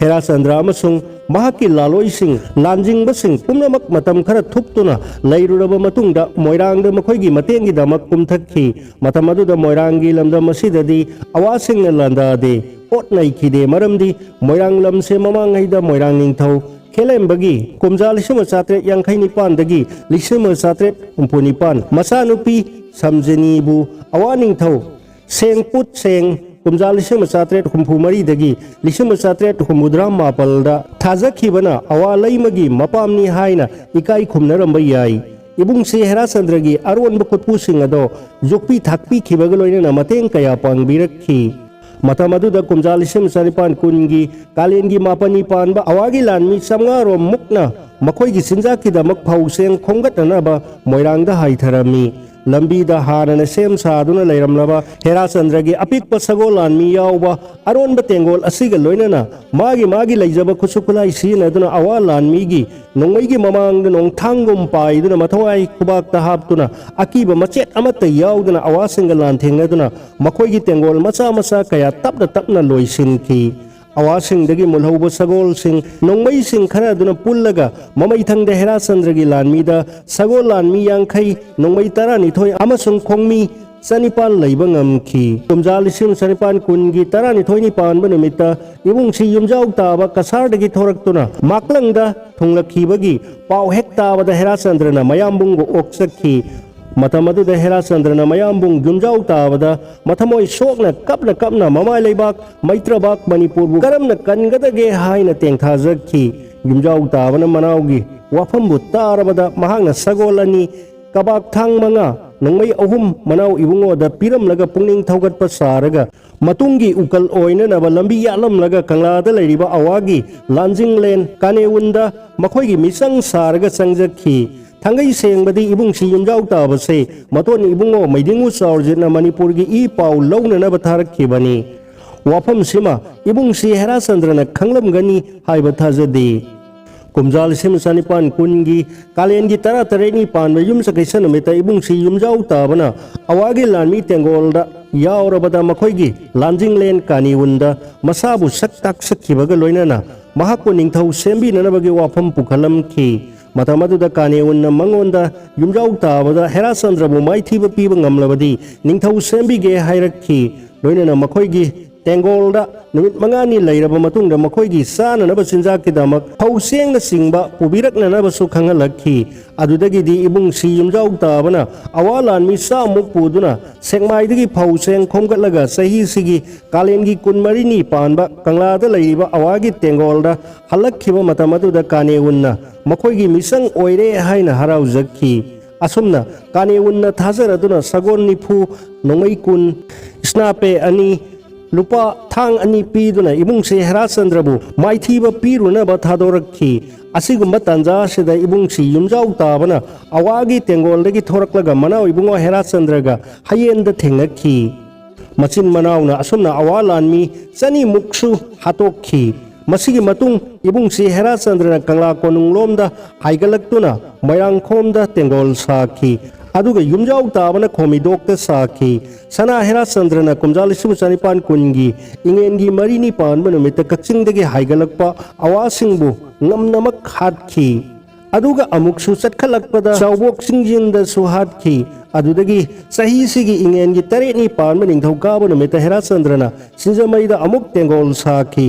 ꯍꯦꯔꯥꯆꯟꯗ꯭ꯔ ꯑꯃꯁꯨꯡ ꯃꯍꯥꯛꯀꯤ ꯂꯥꯂꯣꯏꯁꯤꯡ, ꯂꯥꯟꯖꯤꯡꯕꯁꯤꯡ ꯄꯨꯝꯅꯃꯛ ꯃꯇꯝ ꯈꯔ ꯊꯨꯞꯇꯨꯅ ꯂꯩꯔꯨꯔꯕ ꯃꯇꯨꯡꯗ ꯃꯣꯏꯔꯥꯡꯗ ꯃꯈꯣꯏꯒꯤ ꯃꯇꯦꯡꯒꯤꯗꯃꯛ ꯀꯨꯝꯊꯈꯤ꯫ ꯃꯇꯝ ꯑꯗꯨꯗ ꯃꯣꯏꯔꯥꯡꯒꯤ ꯂꯝꯗꯝ ꯑꯁꯤꯗꯗꯤ ꯑꯋꯥꯁꯤꯡꯅ ꯂꯥꯟꯗꯥꯗꯦ, ꯑꯣꯠ ꯅꯩꯈꯤꯗꯦ꯫ ꯃꯔꯝꯗꯤ ꯃꯣꯏꯔꯥꯡ ꯂꯝꯁꯦ ꯃꯃꯥꯡꯉꯩꯗ ꯃꯣꯏꯔꯥꯡ ꯅꯤꯡꯊꯧ ꯈꯦꯂꯦꯝꯕꯒꯤ ꯀꯨꯝꯖꯥ ꯂꯤꯁꯤꯡ ꯑꯃ ꯆꯥꯇ꯭ꯔꯦꯠ ꯌꯥꯡꯈꯩ ꯅꯤꯄꯥꯟꯗꯒꯤ ꯂꯤꯁꯤꯡ ꯑꯃ ꯆꯥꯇ꯭ꯔꯦꯠ ꯍꯨꯝꯐꯨ ꯅꯤꯄꯥꯟ ꯃꯆꯥꯅꯨꯄꯤ ꯁꯝꯖꯅꯤꯕꯨ ꯑꯋꯥ ꯅꯤꯡꯊꯧ ꯁꯦꯡ ꯄꯨꯠ ꯁꯦꯡ ꯀꯨꯝꯖꯥ ꯂꯤꯁꯤꯡ ꯑꯃ ꯆꯥꯇ꯭ꯔꯦꯠ ꯍꯨꯝꯐꯨ ꯃꯔꯤꯗꯒꯤ ꯂꯤꯁꯤꯡ ꯑꯃ ꯆꯥꯇ꯭ꯔꯦꯠ ꯍꯨꯝꯐꯨꯇꯔꯥ ꯃꯥꯄꯜꯗ ꯊꯥꯖꯈꯤꯕꯅ ꯑꯋꯥ ꯂꯩꯃꯒꯤ ꯃꯄꯥꯝꯅꯤ ꯍꯥꯏꯅ ꯏꯀꯥꯏ ꯈꯨꯝꯅꯔꯝꯕ ꯌꯥꯏ꯫ ꯏꯕꯨꯡꯁꯤ ꯍꯦꯔꯥꯆꯟꯗ꯭ꯔꯒꯤ ꯑꯔꯣꯟꯕ ꯈꯨꯠꯄꯨꯁꯤꯡ ꯑꯗꯣ ꯌꯣꯛꯄꯤ ꯊꯥꯛꯄꯤꯈꯤꯕꯒ ꯂꯣꯏꯅꯅ ꯃꯇꯦꯡ ꯀꯌꯥ ꯄꯥꯡꯕꯤꯔꯛꯈꯤ꯫ ꯃꯇꯝ ꯑꯗꯨꯗ ꯀꯨꯝꯖꯥ ꯂꯤꯁꯤꯡ ꯑꯃ ꯆꯅꯤꯄꯥꯟ ꯀꯨꯟꯒꯤ ꯀꯥꯂꯦꯟꯒꯤ ꯃꯥꯄꯟꯅꯤ ꯄꯥꯟꯕ ꯑꯋꯥꯒꯤ ꯂꯥꯟꯃꯤ ꯆꯥꯝꯃꯉꯥ ꯔꯣꯝ ꯃꯨꯛꯅ ꯃꯈꯣꯏꯒꯤ ꯆꯤꯟꯖꯥꯛꯀꯤꯗꯃꯛ ꯐꯧ ꯆꯦꯡ ꯈꯣꯝꯒꯠꯅꯅꯕ ꯃꯣꯏꯔꯥꯡꯗ ꯍꯥꯏꯊꯔꯝꯃꯤ꯫ ꯂꯝꯕꯤꯗ ꯍꯥꯟꯅꯅ ꯁꯦꯝ ꯁꯥꯗꯨꯅ ꯂꯩꯔꯝꯂꯕ ꯍꯦꯔꯥꯆꯟꯗ꯭ꯔꯒꯤ ꯑꯄꯤꯛꯄ ꯁꯒꯣꯜ ꯂꯥꯟꯃꯤ ꯌꯥꯎꯕ ꯑꯔꯣꯟꯕ ꯇꯦꯡꯒꯣꯜ ꯑꯁꯤꯒ ꯂꯣꯏꯅꯅ ꯃꯥꯒꯤ ꯃꯥꯒꯤ ꯂꯩꯖꯕ ꯈꯨꯠꯁꯨ ꯈꯨꯠꯂꯥꯏ ꯁꯤꯖꯤꯟꯅꯗꯨꯅ ꯑꯋꯥ ꯂꯥꯟꯃꯤꯒꯤ ꯅꯣꯡꯃꯩꯒꯤ ꯃꯃꯥꯡꯗ ꯅꯣꯡꯊꯥꯡꯒꯨꯝ ꯄꯥꯏꯗꯨꯅ ꯃꯊꯋꯥꯏ ꯈꯨꯕꯥꯛꯇ ꯍꯥꯞꯇꯨꯅ ꯑꯀꯤꯕ ꯃꯆꯦꯠ ꯑꯃꯠꯇ ꯌꯥꯎꯗꯅ ꯑꯋꯥꯁꯤꯡꯒ ꯂꯥꯟꯊꯦꯡꯅꯗꯨꯅ ꯃꯈꯣꯏꯒꯤ ꯇꯦꯡꯒꯣꯜ ꯃꯆꯥ ꯃꯆꯥ ꯀꯌꯥ ꯇꯞꯅ ꯇꯞꯅ ꯂꯣꯏꯁꯤꯟꯈꯤ꯫ ꯑꯋꯥꯁꯤꯡꯗꯒꯤ ꯃꯨꯜꯍꯧꯕ ꯁꯒꯣꯜꯁꯤꯡ, ꯅꯣꯡꯃꯩꯁꯤꯡ ꯈꯔ ꯑꯗꯨꯅ ꯄꯨꯜꯂꯒ ꯃꯃꯩꯊꯪꯗ ꯍꯦꯔꯥꯆꯟꯗ꯭ꯔꯒꯤ ꯂꯥꯟꯃꯤꯗ ꯁꯒꯣꯜ ꯂꯥꯟꯃꯤ ꯌꯥꯡꯈꯩ, ꯅꯣꯡꯃꯩ ꯇꯔꯥꯅꯤꯊꯣꯏ ꯑꯃꯁꯨꯡ ꯈꯣꯡꯃꯤ ꯆꯅꯤꯄꯥꯜ ꯂꯩꯕ ꯉꯝꯈꯤ꯫ ꯀꯨꯝꯖꯥ ꯂꯤꯁꯤꯡ ꯆꯅꯤꯄꯥꯜ ꯀꯨꯟꯒꯤ ꯇꯔꯥꯅꯤꯊꯣꯏꯅꯤ ꯄꯥꯟꯕ ꯅꯨꯃꯤꯠꯇ ꯏꯕꯨꯡꯁꯤ ꯌꯨꯝꯖꯥꯎ ꯇꯥꯕ ꯀꯁꯥꯔꯗꯒꯤ ꯊꯣꯔꯛꯇꯨꯅ ꯃꯥꯛꯂꯪꯗ ꯊꯨꯡꯂꯛꯈꯤꯕꯒꯤ ꯄꯥꯎ ꯍꯦꯛ ꯇꯥꯕꯗ ꯍꯦꯔꯥꯆꯟꯗ꯭ꯔꯅ ꯃꯌꯥꯝꯕꯨꯡꯕꯨ ꯑꯣꯛꯆꯈꯤ꯫ ꯃꯇꯝ ꯑꯗꯨꯗ ꯍꯦꯔꯥꯆꯟꯗ꯭ꯔꯅ ꯃꯌꯥꯝꯕꯨꯡ ꯌꯨꯝꯖꯥꯎ ꯇꯥꯕꯗ ꯃꯊꯃꯣꯏ ꯁꯣꯛꯅ ꯀꯞꯅ ꯀꯞꯅ ꯃꯃꯥꯏ ꯂꯩꯕꯥꯛ ꯃꯩꯇ꯭ꯔꯕꯥꯛ ꯃꯅꯤꯄꯨꯔꯕꯨ ꯀꯔꯝꯅ ꯀꯟꯒꯗꯒꯦ ꯍꯥꯏꯅ ꯇꯦꯡꯊꯥꯖꯈꯤ꯫ ꯌꯨꯝꯖꯥꯎ ꯇꯥꯕꯅ ꯃꯅꯥꯎꯒꯤ ꯋꯥꯐꯝꯕꯨ ꯇꯥꯔꯕꯗ ꯃꯍꯥꯛꯅ ꯁꯒꯣꯜ ꯑꯅꯤ, ꯀꯕꯥꯛ ꯊꯥꯡ ꯃꯉꯥ, ꯅꯣꯡꯃꯩ ꯑꯍꯨꯝ ꯃꯅꯥꯎ ꯏꯕꯨꯡꯉꯣꯗ ꯄꯤꯔꯝꯂꯒ ꯄꯨꯛꯅꯤꯡ ꯊꯧꯒꯠꯄ ꯁꯥꯔꯒ ꯃꯇꯨꯡꯒꯤ ꯎꯀꯜ ꯑꯣꯏꯅꯅꯕ ꯂꯝꯕꯤ ꯌꯥꯠꯂꯝꯂꯒ ꯀꯪꯂꯥꯗ ꯂꯩꯔꯤꯕ ꯑꯋꯥꯒꯤ ꯂꯥꯟꯖꯤꯡꯂꯦꯟ ꯀꯥꯅꯦꯋꯨꯟꯗ ꯃꯈꯣꯏꯒꯤ ꯃꯤꯆꯪ ꯁꯥꯔꯒ ꯆꯪꯖꯈꯤ꯫ ꯊꯥꯡꯒꯩ ꯁꯦꯡꯕꯗꯤ ꯏꯕꯨꯡꯁꯤ ꯌꯨꯝꯖꯥꯎ ꯇꯥꯕꯁꯦ ꯃꯇꯣꯟ ꯏꯕꯨꯡꯉꯣ ꯃꯩꯗꯤꯡꯉꯨ ꯆꯥꯎꯔꯖꯤꯠꯅ ꯃꯅꯤꯄꯨꯔꯒꯤ ꯏ ꯄꯥꯎ ꯂꯧꯅꯅꯕ ꯊꯥꯔꯛꯈꯤꯕꯅꯤ꯫ ꯋꯥꯐꯝꯁꯤꯃ ꯏꯕꯨꯡꯁꯤ ꯍꯦꯔꯥꯆꯟꯗ꯭ꯔꯅ ꯈꯪꯂꯝꯒꯅꯤ ꯍꯥꯏꯕ ꯊꯥꯖꯗꯦ꯫ ꯀꯨꯝꯖꯥ ꯂꯤꯁꯤꯡ ꯑꯃ ꯆꯅꯤꯄꯥꯟ ꯀꯨꯟꯒꯤ ꯀꯥꯂꯦꯟꯒꯤ ꯇꯔꯥꯇꯔꯦꯠꯅꯤ ꯄꯥꯟꯕ ꯌꯨꯝꯁꯀꯩꯁ ꯅꯨꯃꯤꯠꯇ ꯏꯕꯨꯡꯁꯤ ꯌꯨꯝꯖꯥꯎ ꯇꯥꯕꯅ ꯑꯋꯥꯒꯤ ꯂꯥꯟꯃꯤ ꯇꯦꯡꯒꯣꯜꯗ ꯌꯥꯎꯔꯕꯗ ꯃꯈꯣꯏꯒꯤ ꯂꯥꯟꯖꯤꯡꯂꯦꯟ ꯀꯥꯅꯤꯋꯨꯟꯗ ꯃꯁꯥꯕꯨ ꯁꯛ ꯇꯥꯛꯆꯈꯤꯕꯒ ꯂꯣꯏꯅꯅ ꯃꯍꯥꯛꯄꯨ ꯅꯤꯡꯊꯧ ꯁꯦꯝꯕꯤꯅꯅꯕꯒꯤ ꯋꯥꯐꯝ ꯄꯨꯈꯠꯂꯝꯈꯤ꯫ ꯃꯇꯝ ꯑꯗꯨꯗ ꯀꯥꯅꯦꯋꯨꯟꯅ ꯃꯉꯣꯟꯗ ꯌꯨꯝꯖꯥꯎ ꯇꯥꯕꯗ ꯍꯦꯔꯥꯆꯟꯗ꯭ꯔꯕꯨ ꯃꯥꯏꯊꯤꯕ ꯄꯤꯕ ꯉꯝꯂꯕꯗꯤ ꯅꯤꯡꯊꯧ ꯁꯦꯝꯕꯤꯒꯦ ꯍꯥꯏꯔꯛꯈꯤ꯫ ꯂꯣꯏꯅꯅ ꯃꯈꯣꯏꯒꯤ ꯇꯦꯡꯒꯣꯜꯗ ꯅꯨꯃꯤꯠ ꯃꯉꯥꯅꯤ ꯂꯩꯔꯕ ꯃꯇꯨꯡꯗ ꯃꯈꯣꯏꯒꯤ ꯆꯥꯅꯅꯕ ꯆꯤꯟꯖꯥꯛꯀꯤꯗꯃꯛ ꯐꯧ ꯆꯦꯡꯅꯆꯤꯡꯕ ꯄꯨꯕꯤꯔꯛꯅꯅꯕꯁꯨ ꯈꯪꯍꯜꯂꯛꯈꯤ꯫ ꯑꯗꯨꯗꯒꯤꯗꯤ ꯏꯕꯨꯡꯁꯤ ꯌꯨꯝꯖꯥꯎ ꯇꯥꯕꯅ ꯑꯋꯥ ꯂꯥꯟꯃꯤ ꯆꯥꯃꯨꯛ ꯄꯨꯗꯨꯅ ꯁꯦꯛꯃꯥꯏꯗꯒꯤ ꯐꯧ ꯆꯦꯡ ꯈꯣꯝꯒꯠꯂꯒ ꯆꯍꯤꯁꯤꯒꯤ ꯀꯥꯂꯦꯟꯒꯤ ꯀꯨꯟꯃꯔꯤꯅꯤ ꯄꯥꯟꯕ ꯀꯪꯂꯥꯗ ꯂꯩꯔꯤꯕ ꯑꯋꯥꯒꯤ ꯇꯦꯡꯒꯣꯜꯗ ꯍꯜꯂꯛꯈꯤꯕ ꯃꯇꯝ ꯑꯗꯨꯗ ꯀꯥꯅꯦꯋꯨꯟꯅ ꯃꯈꯣꯏꯒꯤ ꯃꯤꯆꯪ ꯑꯣꯏꯔꯦ ꯍꯥꯏꯅ ꯍꯔꯥꯎꯖꯈꯤ꯫ ꯑꯁꯨꯝꯅ ꯀꯥꯅꯦꯋꯨꯟꯅ ꯊꯥꯖꯔꯗꯨꯅ ꯁꯒꯣꯜ ꯅꯤꯐꯨ, ꯅꯣꯡꯃꯩ ꯀꯨꯟ, ꯏꯁꯅꯥꯄꯦ ꯑꯅꯤ, ꯂꯨꯄꯥ ꯊꯥꯡ ꯑꯅꯤ ꯄꯤꯗꯨꯅ ꯏꯕꯨꯡꯁꯤ ꯍꯦꯔꯥꯆꯟꯗ꯭ꯔꯕꯨ ꯃꯥꯏꯊꯤꯕ ꯄꯤꯔꯨꯅꯕ ꯊꯥꯗꯣꯔꯛꯈꯤ꯫ ꯑꯁꯤꯒꯨꯝꯕ ꯇꯥꯟꯖꯥ ꯑꯁꯤꯗ ꯏꯕꯨꯡꯁꯤ ꯌꯨꯝꯖꯥꯎ ꯇꯥꯕꯅ ꯑꯋꯥꯒꯤ ꯇꯦꯡꯒꯣꯜꯗꯒꯤ ꯊꯣꯔꯛꯂꯒ ꯃꯅꯥꯎ ꯏꯕꯨꯡꯉꯣ ꯍꯦꯔꯥꯆꯟꯗ꯭ꯔꯒ ꯍꯌꯦꯟꯗ ꯊꯦꯡꯅꯈꯤ꯫ ꯃꯆꯤꯟ ꯃꯅꯥꯎꯅ ꯑꯁꯨꯝꯅ ꯑꯋꯥ ꯂꯥꯟꯃꯤ ꯆꯅꯤꯃꯨꯛꯁꯨ ꯍꯥꯠꯇꯣꯛꯈꯤ꯫ ꯃꯁꯤꯒꯤ ꯃꯇꯨꯡ ꯏꯕꯨꯡꯁꯤ ꯍꯦꯔꯥꯆꯟꯗ꯭ꯔꯅ ꯀꯪꯂꯥ ꯀꯣꯅꯨꯡꯂꯣꯝꯗ ꯍꯥꯏꯒꯠꯂꯛꯇꯨꯅ ꯃꯣꯏꯔꯥꯡꯈꯣꯝꯗ ꯇꯦꯡꯒꯣꯜ ꯁꯥꯈꯤ꯫ ꯑꯗꯨꯒ ꯌꯨꯝꯖꯥꯎ ꯇꯥꯕꯅ ꯈꯣꯃꯤꯗꯣꯛꯇ ꯁꯥꯈꯤ꯫ ꯁꯅꯥ ꯍꯦꯔꯥꯆꯟꯗ꯭ꯔꯅ ꯀꯨꯝꯖꯥ ꯂꯤꯁꯤꯡ ꯆꯅꯤꯄꯥꯟ ꯀꯨꯟꯒꯤ ꯏꯉꯦꯟꯒꯤ ꯃꯔꯤꯅꯤ ꯄꯥꯟꯕ ꯅꯨꯃꯤꯠꯇ ꯀꯛꯆꯤꯡꯗꯒꯤ ꯍꯥꯏꯒꯠꯂꯛꯄ ꯑꯋꯥꯁꯤꯡꯕꯨ ꯉꯝꯅꯃꯛ ꯍꯥꯠꯈꯤ꯫ ꯑꯗꯨꯒ ꯑꯃꯨꯛꯁꯨ ꯆꯠꯈꯠꯂꯛꯄꯗ ꯆꯥꯎꯕꯣꯛ ꯆꯤꯡꯖꯤꯟꯗꯁꯨ ꯍꯥꯠꯈꯤ꯫ ꯑꯗꯨꯗꯒꯤ ꯆꯍꯤꯁꯤꯒꯤ ꯏꯉꯦꯟꯒꯤ ꯇꯔꯦꯠꯅꯤ ꯄꯥꯟꯕ ꯅꯤꯡꯊꯧꯀꯥꯕ ꯅꯨꯃꯤꯠꯇ ꯍꯦꯔꯥꯆꯟꯗ꯭ꯔꯅ ꯁꯤꯡꯖꯃꯩꯗ ꯑꯃꯨꯛ ꯇꯦꯡꯒꯣꯜ ꯁꯥꯈꯤ꯫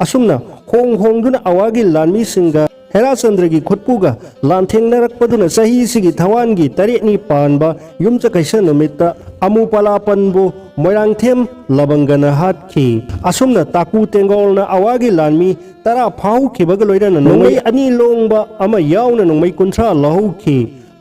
ꯑꯁꯨꯝꯅ ꯍꯣꯡ ꯍꯣꯡꯗꯨꯅ ꯑꯋꯥꯒꯤ ꯂꯥꯟꯃꯤꯁꯤꯡꯒ ꯍꯦꯔꯥꯆꯟꯗ꯭ꯔꯒꯤ ꯈꯨꯠꯄꯨꯒ ꯂꯥꯟꯊꯦꯡꯅꯔꯛꯄꯗꯨꯅ ꯆꯍꯤꯁꯤꯒꯤ ꯊꯋꯥꯟꯒꯤ ꯇꯔꯦꯠꯅꯤ ꯄꯥꯟꯕ ꯌꯨꯝꯖꯀꯩꯁ ꯅꯨꯃꯤꯠꯇ ꯑꯃꯨꯄꯂꯥꯄꯟꯕꯨ ꯃꯣꯏꯔꯥꯡꯊꯦꯝ ꯂꯕꯪꯒꯅ ꯍꯥꯠꯈꯤ꯫ ꯑꯁꯨꯝꯅ ꯇꯥꯀꯨ ꯇꯦꯡꯒꯣꯜꯅ ꯑꯋꯥꯒꯤ ꯂꯥꯟꯃꯤ ꯇꯔꯥ ꯐꯥꯍꯧꯈꯤꯕꯒ ꯂꯣꯏꯅꯅ ꯅꯣꯡꯃꯩ ꯑꯅꯤ ꯂꯣꯡꯕ ꯑꯃ ꯌꯥꯎꯅ ꯅꯣꯡꯃꯩ ꯀꯨꯟꯊ꯭ꯔꯥ ꯂꯧꯍꯧꯈꯤ꯫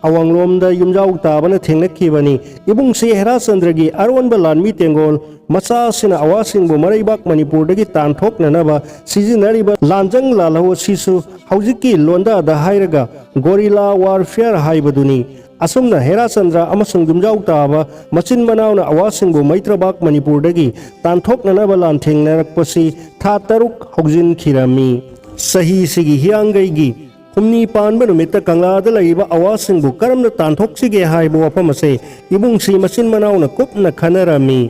ꯑꯋꯥꯡꯂꯣꯝꯗ ꯌꯨꯝꯖꯥꯎ ꯇꯥꯕꯅ ꯊꯦꯡꯅꯈꯤꯕꯅꯤ꯫ ꯏꯕꯨꯡꯁꯤ ꯍꯦꯔꯥꯆꯟꯗ꯭ꯔꯒꯤ ꯑꯔꯣꯟꯕ ꯂꯥꯟꯃꯤ ꯇꯦꯡꯒꯣꯜ ꯃꯆꯥ ꯑꯁꯤꯅ ꯑꯋꯥꯁꯤꯡꯕꯨ ꯃꯔꯩꯕꯥꯛ ꯃꯅꯤꯄꯨꯔꯗꯒꯤ ꯇꯥꯟꯊꯣꯛꯅꯅꯕ ꯁꯤꯖꯤꯟꯅꯔꯤꯕ ꯂꯥꯟꯖꯪ ꯂꯥꯜꯍꯧ ꯑꯁꯤꯁꯨ ꯍꯧꯖꯤꯛꯀꯤ ꯂꯣꯟꯗꯥꯗ ꯍꯥꯏꯔꯒ ꯒꯣꯔꯤꯂꯥ ꯋꯥꯔꯐꯤꯌꯔ ꯍꯥꯏꯕꯗꯨꯅꯤ꯫ ꯑꯁꯨꯝꯅ ꯍꯦꯔꯥꯆꯟꯗ꯭ꯔ ꯑꯃꯁꯨꯡ ꯌꯨꯝꯖꯥꯎ ꯇꯥꯕ ꯃꯆꯤꯟ ꯃꯅꯥꯎꯅ ꯑꯋꯥꯁꯤꯡꯕꯨ ꯃꯩꯇ꯭ꯔꯕꯥꯛ ꯃꯅꯤꯄꯨꯔꯗꯒꯤ ꯇꯥꯟꯊꯣꯛꯅꯅꯕ ꯂꯥꯟꯊꯦꯡꯅꯔꯛꯄꯁꯤ ꯊꯥ ꯇꯔꯨꯛ ꯍꯧꯖꯤꯟꯈꯤꯔꯝꯃꯤ꯫ ꯆꯍꯤꯁꯤꯒꯤ ꯍꯤꯌꯥꯡꯒꯩꯒꯤ ꯍꯨꯝꯅꯤ ꯄꯥꯟꯕ ꯅꯨꯃꯤꯠꯇ ꯀꯪꯂꯥꯗ ꯂꯩꯔꯤꯕ ꯑꯋꯥꯁꯤꯡꯕꯨ ꯀꯔꯝꯅ ꯇꯥꯟꯊꯣꯛꯁꯤꯒꯦ ꯍꯥꯏꯕ ꯋꯥꯐꯝ ꯑꯁꯦ ꯏꯕꯨꯡꯁꯤ ꯃꯆꯤꯟ ꯃꯅꯥꯎꯅ ꯀꯨꯞꯅ ꯈꯟꯅꯔꯝꯃꯤ꯫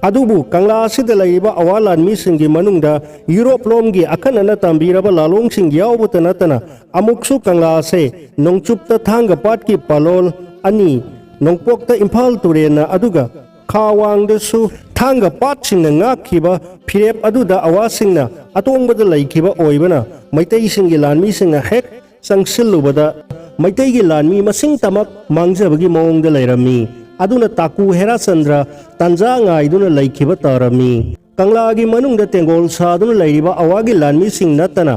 ꯑꯗꯨꯕꯨ ꯀꯪꯂꯥ ꯑꯁꯤꯗ ꯂꯩꯔꯤꯕ ꯑꯋꯥ ꯂꯥꯟꯃꯤꯁꯤꯡꯒꯤ ꯃꯅꯨꯡꯗ ꯌꯨꯔꯣꯞ ꯂꯣꯝꯒꯤ ꯑꯈꯟꯅꯅ ꯇꯝꯕꯤꯔꯕ ꯂꯥꯂꯣꯡꯁꯤꯡ ꯌꯥꯎꯕꯇ ꯅꯠꯇꯅ ꯑꯃꯨꯛꯁꯨ ꯀꯪꯂꯥ ꯑꯁꯦ ꯅꯣꯡꯆꯨꯞꯇ ꯊꯥꯡꯒ ꯄꯥꯠꯀꯤ ꯄꯥꯂꯣꯜ ꯑꯅꯤ, ꯅꯣꯡꯄꯣꯛꯇ ꯏꯝꯐꯥꯜ ꯇꯨꯔꯦꯜꯅ ꯑꯗꯨꯒ ꯈꯥ ꯋꯥꯡꯗꯁꯨ ꯊꯥꯡꯒ ꯄꯥꯠꯁꯤꯡꯅ ꯉꯥꯛꯈꯤꯕ ꯐꯤꯔꯦꯞ ꯑꯗꯨꯗ ꯑꯋꯥꯁꯤꯡꯅ ꯑꯇꯣꯡꯕꯗ ꯂꯩꯈꯤꯕ ꯑꯣꯏꯕꯅ ꯃꯩꯇꯩꯁꯤꯡꯒꯤ ꯂꯥꯟꯃꯤꯁꯤꯡꯅ ꯍꯦꯛ ꯆꯪꯁꯤꯜꯂꯨꯕꯗ ꯃꯩꯇꯩꯒꯤ ꯂꯥꯟꯃꯤ ꯃꯁꯤꯡ ꯇꯃꯛ ꯃꯥꯡꯖꯕꯒꯤ ꯃꯑꯣꯡꯗ ꯂꯩꯔꯝꯃꯤ꯫ ꯑꯗꯨꯅ ꯇꯥꯀꯨ ꯍꯦꯔꯥꯆꯟꯗ꯭ꯔ ꯇꯥꯟꯖꯥ ꯉꯥꯏꯗꯨꯅ ꯂꯩꯈꯤꯕ ꯇꯥꯔꯝꯃꯤ꯫ ꯀꯪꯂꯥꯒꯤ ꯃꯅꯨꯡꯗ ꯇꯦꯡꯒꯣꯜ ꯁꯥꯗꯨꯅ ꯂꯩꯔꯤꯕ ꯑꯋꯥꯒꯤ ꯂꯥꯟꯃꯤꯁꯤꯡ ꯅꯠꯇꯅ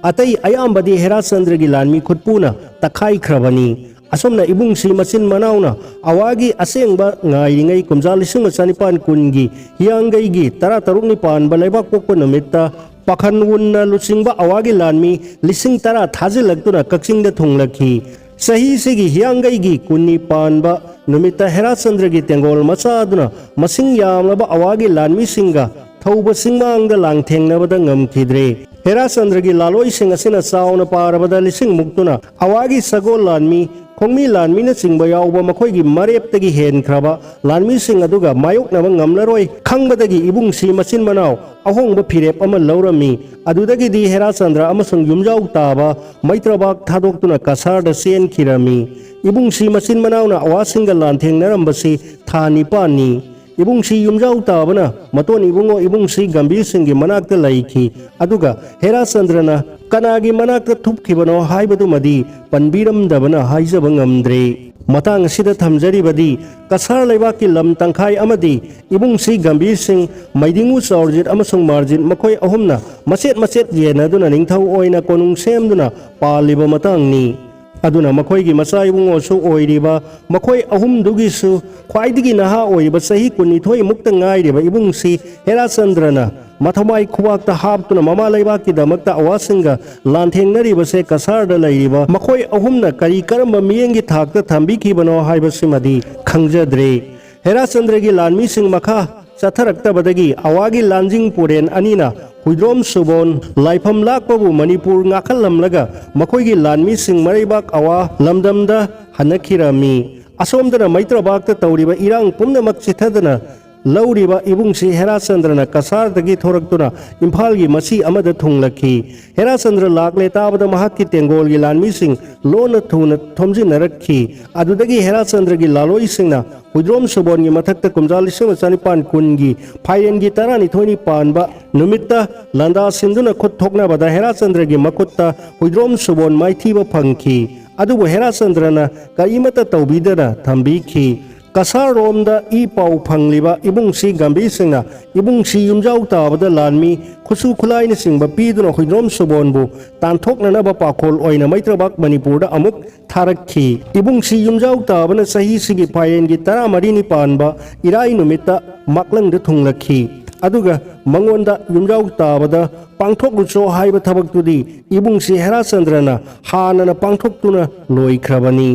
ꯑꯇꯩ ꯑꯌꯥꯝꯕꯗꯤ ꯍꯦꯔꯥꯆꯟꯗ꯭ꯔꯒꯤ ꯂꯥꯟꯃꯤ ꯈꯨꯠꯄꯨꯅ ꯇꯛꯈꯥꯏꯈ꯭ꯔꯕꯅꯤ꯫ ꯑꯁꯨꯝꯅ ꯏꯕꯨꯡꯁꯤ ꯃꯆꯤꯟ ꯃꯅꯥꯎꯅ ꯑꯋꯥꯒꯤ ꯑꯁꯦꯡꯕ ꯉꯥꯏꯔꯤꯉꯩ ꯀꯨꯝꯖꯥ ꯂꯤꯁꯤꯡ ꯑꯃ ꯆꯅꯤꯄꯥꯟ ꯀꯨꯟꯒꯤ ꯍꯤꯌꯥꯡꯒꯩꯒꯤ ꯇꯔꯥ ꯇꯔꯨꯛꯅꯤ ꯄꯥꯟꯕ ꯂꯩꯕꯥꯛ ꯄꯣꯛꯄ ꯅꯨꯃꯤꯠꯇ ꯄꯥꯈꯟ ꯋꯨꯟꯅ ꯂꯨꯆꯤꯡꯕ ꯑꯋꯥꯒꯤ ꯂꯥꯟꯃꯤ ꯂꯤꯁꯤꯡ ꯇꯔꯥ ꯊꯥꯖꯤꯜꯂꯛꯇꯨꯅ ꯀꯛꯆꯤꯡꯗ ꯊꯨꯡꯂꯛꯈꯤ꯫ ꯆꯍꯤꯁꯤꯒꯤ ꯍꯤꯌꯥꯡꯒꯩꯒꯤ ꯀꯨꯟꯅꯤ ꯄꯥꯟꯕ ꯅꯨꯃꯤꯠꯇ ꯍꯦꯔꯥꯆꯟꯗ꯭ꯔꯒꯤ ꯇꯦꯡꯒꯣꯜ ꯃꯆꯥꯗꯨꯅ ꯃꯁꯤꯡ ꯌꯥꯝꯂꯕ ꯑꯋꯥꯒꯤ ꯂꯥꯟꯃꯤꯁꯤꯡꯒ ꯊꯧꯕ ꯆꯤꯡꯃꯥꯡꯗ ꯂꯥꯡꯊꯦꯡꯅꯕꯗ ꯉꯝꯈꯤꯗ꯭ꯔꯦ꯫ ꯍꯦꯔꯥꯆꯟꯗ꯭ꯔꯒꯤ ꯂꯥꯂꯣꯏꯁꯤꯡ ꯑꯁꯤꯅ ꯆꯥꯎꯅ ꯄꯥꯔꯕꯗ ꯂꯤꯁꯤꯡ ꯃꯨꯛꯇꯨꯅ ꯑꯋꯥꯒꯤ ꯁꯒꯣꯜ ꯂꯥꯟꯃꯤ, ꯈꯣꯡꯃꯤ ꯂꯥꯟꯃꯤꯅꯆꯤꯡꯕ ꯌꯥꯎꯕ ꯃꯈꯣꯏꯒꯤ ꯃꯔꯦꯞꯇꯒꯤ ꯍꯦꯟꯈ꯭ꯔꯕ ꯂꯥꯟꯃꯤꯁꯤꯡ ꯑꯗꯨꯒ ꯃꯥꯌꯣꯛꯅꯕ ꯉꯝꯂꯔꯣꯏ ꯈꯪꯕꯗꯒꯤ ꯏꯕꯨꯡꯁꯤ ꯃꯆꯤꯟ ꯃꯅꯥꯎ ꯑꯍꯣꯡꯕ ꯐꯤꯔꯦꯞ ꯑꯃ ꯂꯧꯔꯝꯃꯤ꯫ ꯑꯗꯨꯗꯒꯤꯗꯤ ꯍꯦꯔꯥꯆꯟꯗ꯭ꯔ ꯑꯃꯁꯨꯡ ꯌꯨꯝꯖꯥꯎ ꯇꯥꯕ ꯃꯩꯇ꯭ꯔꯕꯥꯛ ꯊꯥꯗꯣꯛꯇꯨꯅ ꯀꯁꯥꯔꯗ ꯆꯦꯟꯈꯤꯔꯝꯃꯤ꯫ ꯏꯕꯨꯡꯁꯤ ꯃꯆꯤꯟ ꯃꯅꯥꯎꯅ ꯑꯋꯥꯁꯤꯡꯒ ꯂꯥꯟꯊꯦꯡꯅꯔꯝꯕꯁꯤ ꯊꯥ ꯅꯤꯄꯥꯟꯅꯤ꯫ ꯏꯕꯨꯡꯁꯤ ꯌꯨꯝꯖꯥꯎ ꯇꯥꯕꯅ ꯃꯇꯣꯟ ꯏꯕꯨꯡꯉꯣ ꯏꯕꯨꯡꯁꯤ ꯒꯝꯚꯤꯔ ꯁꯤꯡꯒꯤ ꯃꯅꯥꯛꯇ ꯂꯩꯈꯤ꯫ ꯑꯗꯨꯒ ꯍꯦꯔꯥꯆꯟꯗ꯭ꯔꯅ ꯀꯅꯥꯒꯤ ꯃꯅꯥꯛꯇ ꯊꯨꯞꯈꯤꯕꯅꯣ ꯍꯥꯏꯕꯗꯨꯃꯗꯤ ꯄꯟꯕꯤꯔꯝꯗꯕꯅ ꯍꯥꯏꯖꯕ ꯉꯝꯗ꯭ꯔꯦ꯫ ꯃꯇꯥꯡ ꯑꯁꯤꯗ ꯊꯝꯖꯔꯤꯕꯗꯤ, ꯀꯁꯥꯔ ꯂꯩꯕꯥꯛꯀꯤ ꯂꯝ ꯇꯪꯈꯥꯏ ꯑꯃꯗꯤ ꯏꯕꯨꯡꯁꯤ ꯒꯝꯚꯤꯔ ꯁꯤꯡ, ꯃꯩꯗꯤꯡꯉꯨ ꯆꯥꯎꯔꯖꯤꯠ ꯑꯃꯁꯨꯡ ꯃꯥꯔꯖꯤꯠ, ꯃꯈꯣꯏ ꯑꯍꯨꯝꯅ ꯃꯆꯦꯠ ꯃꯆꯦꯠ ꯌꯦꯟꯅꯗꯨꯅ ꯅꯤꯡꯊꯧ ꯑꯣꯏꯅ ꯀꯣꯅꯨꯡ ꯁꯦꯝꯗꯨꯅ ꯄꯥꯜꯂꯤꯕ ꯃꯇꯥꯡꯅꯤ꯫ ꯑꯗꯨꯅ ꯃꯈꯣꯏꯒꯤ ꯃꯆꯥ ꯏꯕꯨꯡꯉꯣꯁꯨ ꯑꯣꯏꯔꯤꯕ ꯃꯈꯣꯏ ꯑꯍꯨꯝꯗꯨꯒꯤꯁꯨ ꯈ꯭ꯋꯥꯏꯗꯒꯤ ꯅꯍꯥ ꯑꯣꯏꯔꯤꯕ ꯆꯍꯤ ꯀꯨꯟꯅꯤꯊꯣꯏ ꯃꯨꯛꯇ ꯉꯥꯏꯔꯤꯕ ꯏꯕꯨꯡꯁꯤ ꯍꯦꯔꯥꯆꯟꯗ꯭ꯔꯅ ꯃꯊꯧꯃꯥꯏ ꯈꯨꯕꯥꯛꯇ ꯍꯥꯞꯇꯨꯅ ꯃꯃꯥ ꯂꯩꯕꯥꯛꯀꯤꯗꯃꯛꯇ ꯑꯋꯥꯁꯤꯡꯒ ꯂꯥꯟꯊꯦꯡꯅꯔꯤꯕꯁꯦ ꯀꯁꯥꯔꯗ ꯂꯩꯔꯤꯕ ꯃꯈꯣꯏ ꯑꯍꯨꯝꯅ ꯀꯔꯤ ꯀꯔꯝꯕ ꯃꯤꯠꯌꯦꯡꯒꯤ ꯊꯥꯛꯇ ꯊꯝꯕꯤꯈꯤꯕꯅꯣ ꯍꯥꯏꯕꯁꯤꯃꯗꯤ ꯈꯪꯖꯗ꯭ꯔꯦ꯫ ꯍꯦꯔꯥꯆꯟꯗ꯭ꯔꯒꯤ ꯂꯥꯟꯃꯤꯁꯤꯡ ꯃꯈꯥ ꯆꯠꯊꯔꯛꯇꯕꯗꯒꯤ ꯑꯋꯥꯒꯤ ꯂꯥꯟꯖꯤꯡ ꯄꯨꯔꯦꯟ ꯑꯅꯤꯅ ꯍꯨꯏꯗ꯭ꯔꯣꯝ ꯁꯨꯕꯣꯟ ꯂꯥꯏꯐꯝ ꯂꯥꯛꯄꯕꯨ ꯃꯅꯤꯄꯨꯔ ꯉꯥꯛꯈꯠꯂꯝꯂꯒ ꯃꯈꯣꯏꯒꯤ ꯂꯥꯟꯃꯤꯁꯤꯡ ꯃꯔꯩꯕꯥꯛ ꯑꯋꯥ ꯂꯝꯗꯝꯗ ꯍꯟꯅꯈꯤꯔꯝꯃꯤ꯫ ꯑꯁꯣꯝꯗꯅ ꯃꯩꯇ꯭ꯔꯕꯥꯛꯇ ꯇꯧꯔꯤꯕ ꯏꯔꯥꯡ ꯄꯨꯝꯅꯃꯛ ꯆꯤꯊꯗꯅ ꯂꯧꯔꯤꯕ ꯏꯕꯨꯡꯁꯤ ꯍꯦꯔꯥꯆꯟꯗ꯭ꯔꯅ ꯀꯁꯥꯔꯗꯒꯤ ꯊꯣꯔꯛꯇꯨꯅ ꯏꯝꯐꯥꯜꯒꯤ ꯃꯁꯤ ꯑꯃꯗ ꯊꯨꯡꯂꯛꯈꯤ꯫ ꯍꯦꯔꯥꯆꯟꯗ꯭ꯔ ꯂꯥꯛꯂꯦ ꯇꯥꯕꯗ ꯃꯍꯥꯛꯀꯤ ꯇꯦꯡꯒꯣꯜꯒꯤ ꯂꯥꯟꯃꯤꯁꯤꯡ ꯂꯣꯟꯅ ꯊꯨꯅ ꯊꯣꯝꯖꯤꯟꯅꯔꯛꯈꯤ꯫ ꯑꯗꯨꯗꯒꯤ ꯍꯦꯔꯥꯆꯟꯗ꯭ꯔꯒꯤ ꯂꯥꯂꯣꯏꯁꯤꯡꯅ ꯍꯨꯏꯗ꯭ꯔꯣꯝ ꯁꯨꯕꯣꯟꯒꯤ ꯃꯊꯛꯇ ꯀꯨꯝꯖꯥ ꯂꯤꯁꯤꯡ ꯑꯃ ꯆꯅꯤꯄꯥꯟ ꯀꯨꯟꯒꯤ ꯐꯥꯏꯔꯦꯟꯒꯤ ꯇꯔꯥꯅꯤꯊꯣꯏꯅꯤ ꯄꯥꯟꯕ ꯅꯨꯃꯤꯠꯇ ꯂꯥꯟꯗꯥ ꯁꯤꯟꯗꯨꯅ ꯈꯨꯠ ꯊꯣꯛꯅꯕꯗ ꯍꯦꯔꯥꯆꯟꯗ꯭ꯔꯒꯤ ꯃꯈꯨꯠꯇ ꯍꯨꯏꯗ꯭ꯔꯣꯝ ꯁꯨꯕꯣꯟ ꯃꯥꯏꯊꯤꯕ ꯐꯪꯈꯤ꯫ ꯑꯗꯨꯕꯨ ꯍꯦꯔꯥꯆꯟꯗ꯭ꯔꯅ ꯀꯔꯤꯃꯠꯇ ꯇꯧꯕꯤꯗꯅ ꯊꯝꯕꯤꯈꯤ꯫ ꯀꯁꯥꯔꯔꯣꯝꯗ ꯏ ꯄꯥꯎ ꯐꯪꯂꯤꯕ ꯏꯕꯨꯡꯁꯤ ꯒꯝꯚꯤꯔ ꯁꯤꯡꯅ ꯏꯕꯨꯡꯁꯤ ꯌꯨꯝꯖꯥꯎ ꯇꯥꯕꯗ ꯂꯥꯟꯃꯤ ꯈꯨꯠꯁꯨ ꯈꯨꯠꯂꯥꯏꯅꯆꯤꯡꯕ ꯄꯤꯗꯨꯅ ꯍꯨꯏꯗ꯭ꯔꯣꯝ ꯁꯨꯕꯣꯟꯕꯨ ꯇꯥꯟꯊꯣꯛꯅꯅꯕ ꯄꯥꯈꯣꯜ ꯑꯣꯏꯅ ꯃꯩꯇ꯭ꯔꯕꯥꯛ ꯃꯅꯤꯄꯨꯔꯗ ꯑꯃꯨꯛ ꯊꯥꯔꯛꯈꯤ꯫ ꯏꯕꯨꯡꯁꯤ ꯌꯨꯝꯖꯥꯎ ꯇꯥꯕꯅ ꯆꯍꯤꯁꯤꯒꯤ ꯐꯥꯏꯔꯦꯟꯒꯤ ꯇꯔꯥꯃꯔꯤꯅꯤ ꯄꯥꯟꯕ ꯏꯔꯥꯏ ꯅꯨꯃꯤꯠꯇ ꯃꯥꯛꯂꯪꯗ ꯊꯨꯡꯂꯛꯈꯤ꯫ ꯑꯗꯨꯒ ꯃꯉꯣꯟꯗ ꯌꯨꯝꯖꯥꯎ ꯇꯥꯕꯗ ꯄꯥꯡꯊꯣꯛꯂꯨꯆꯣ ꯍꯥꯏꯕ ꯊꯕꯛꯇꯨꯗꯤ ꯏꯕꯨꯡꯁꯤ ꯍꯦꯔꯥꯆꯟꯗ꯭ꯔꯅ ꯍꯥꯟꯅꯅ ꯄꯥꯡꯊꯣꯛꯇꯨꯅ ꯂꯣꯏꯈ꯭ꯔꯕꯅꯤ꯫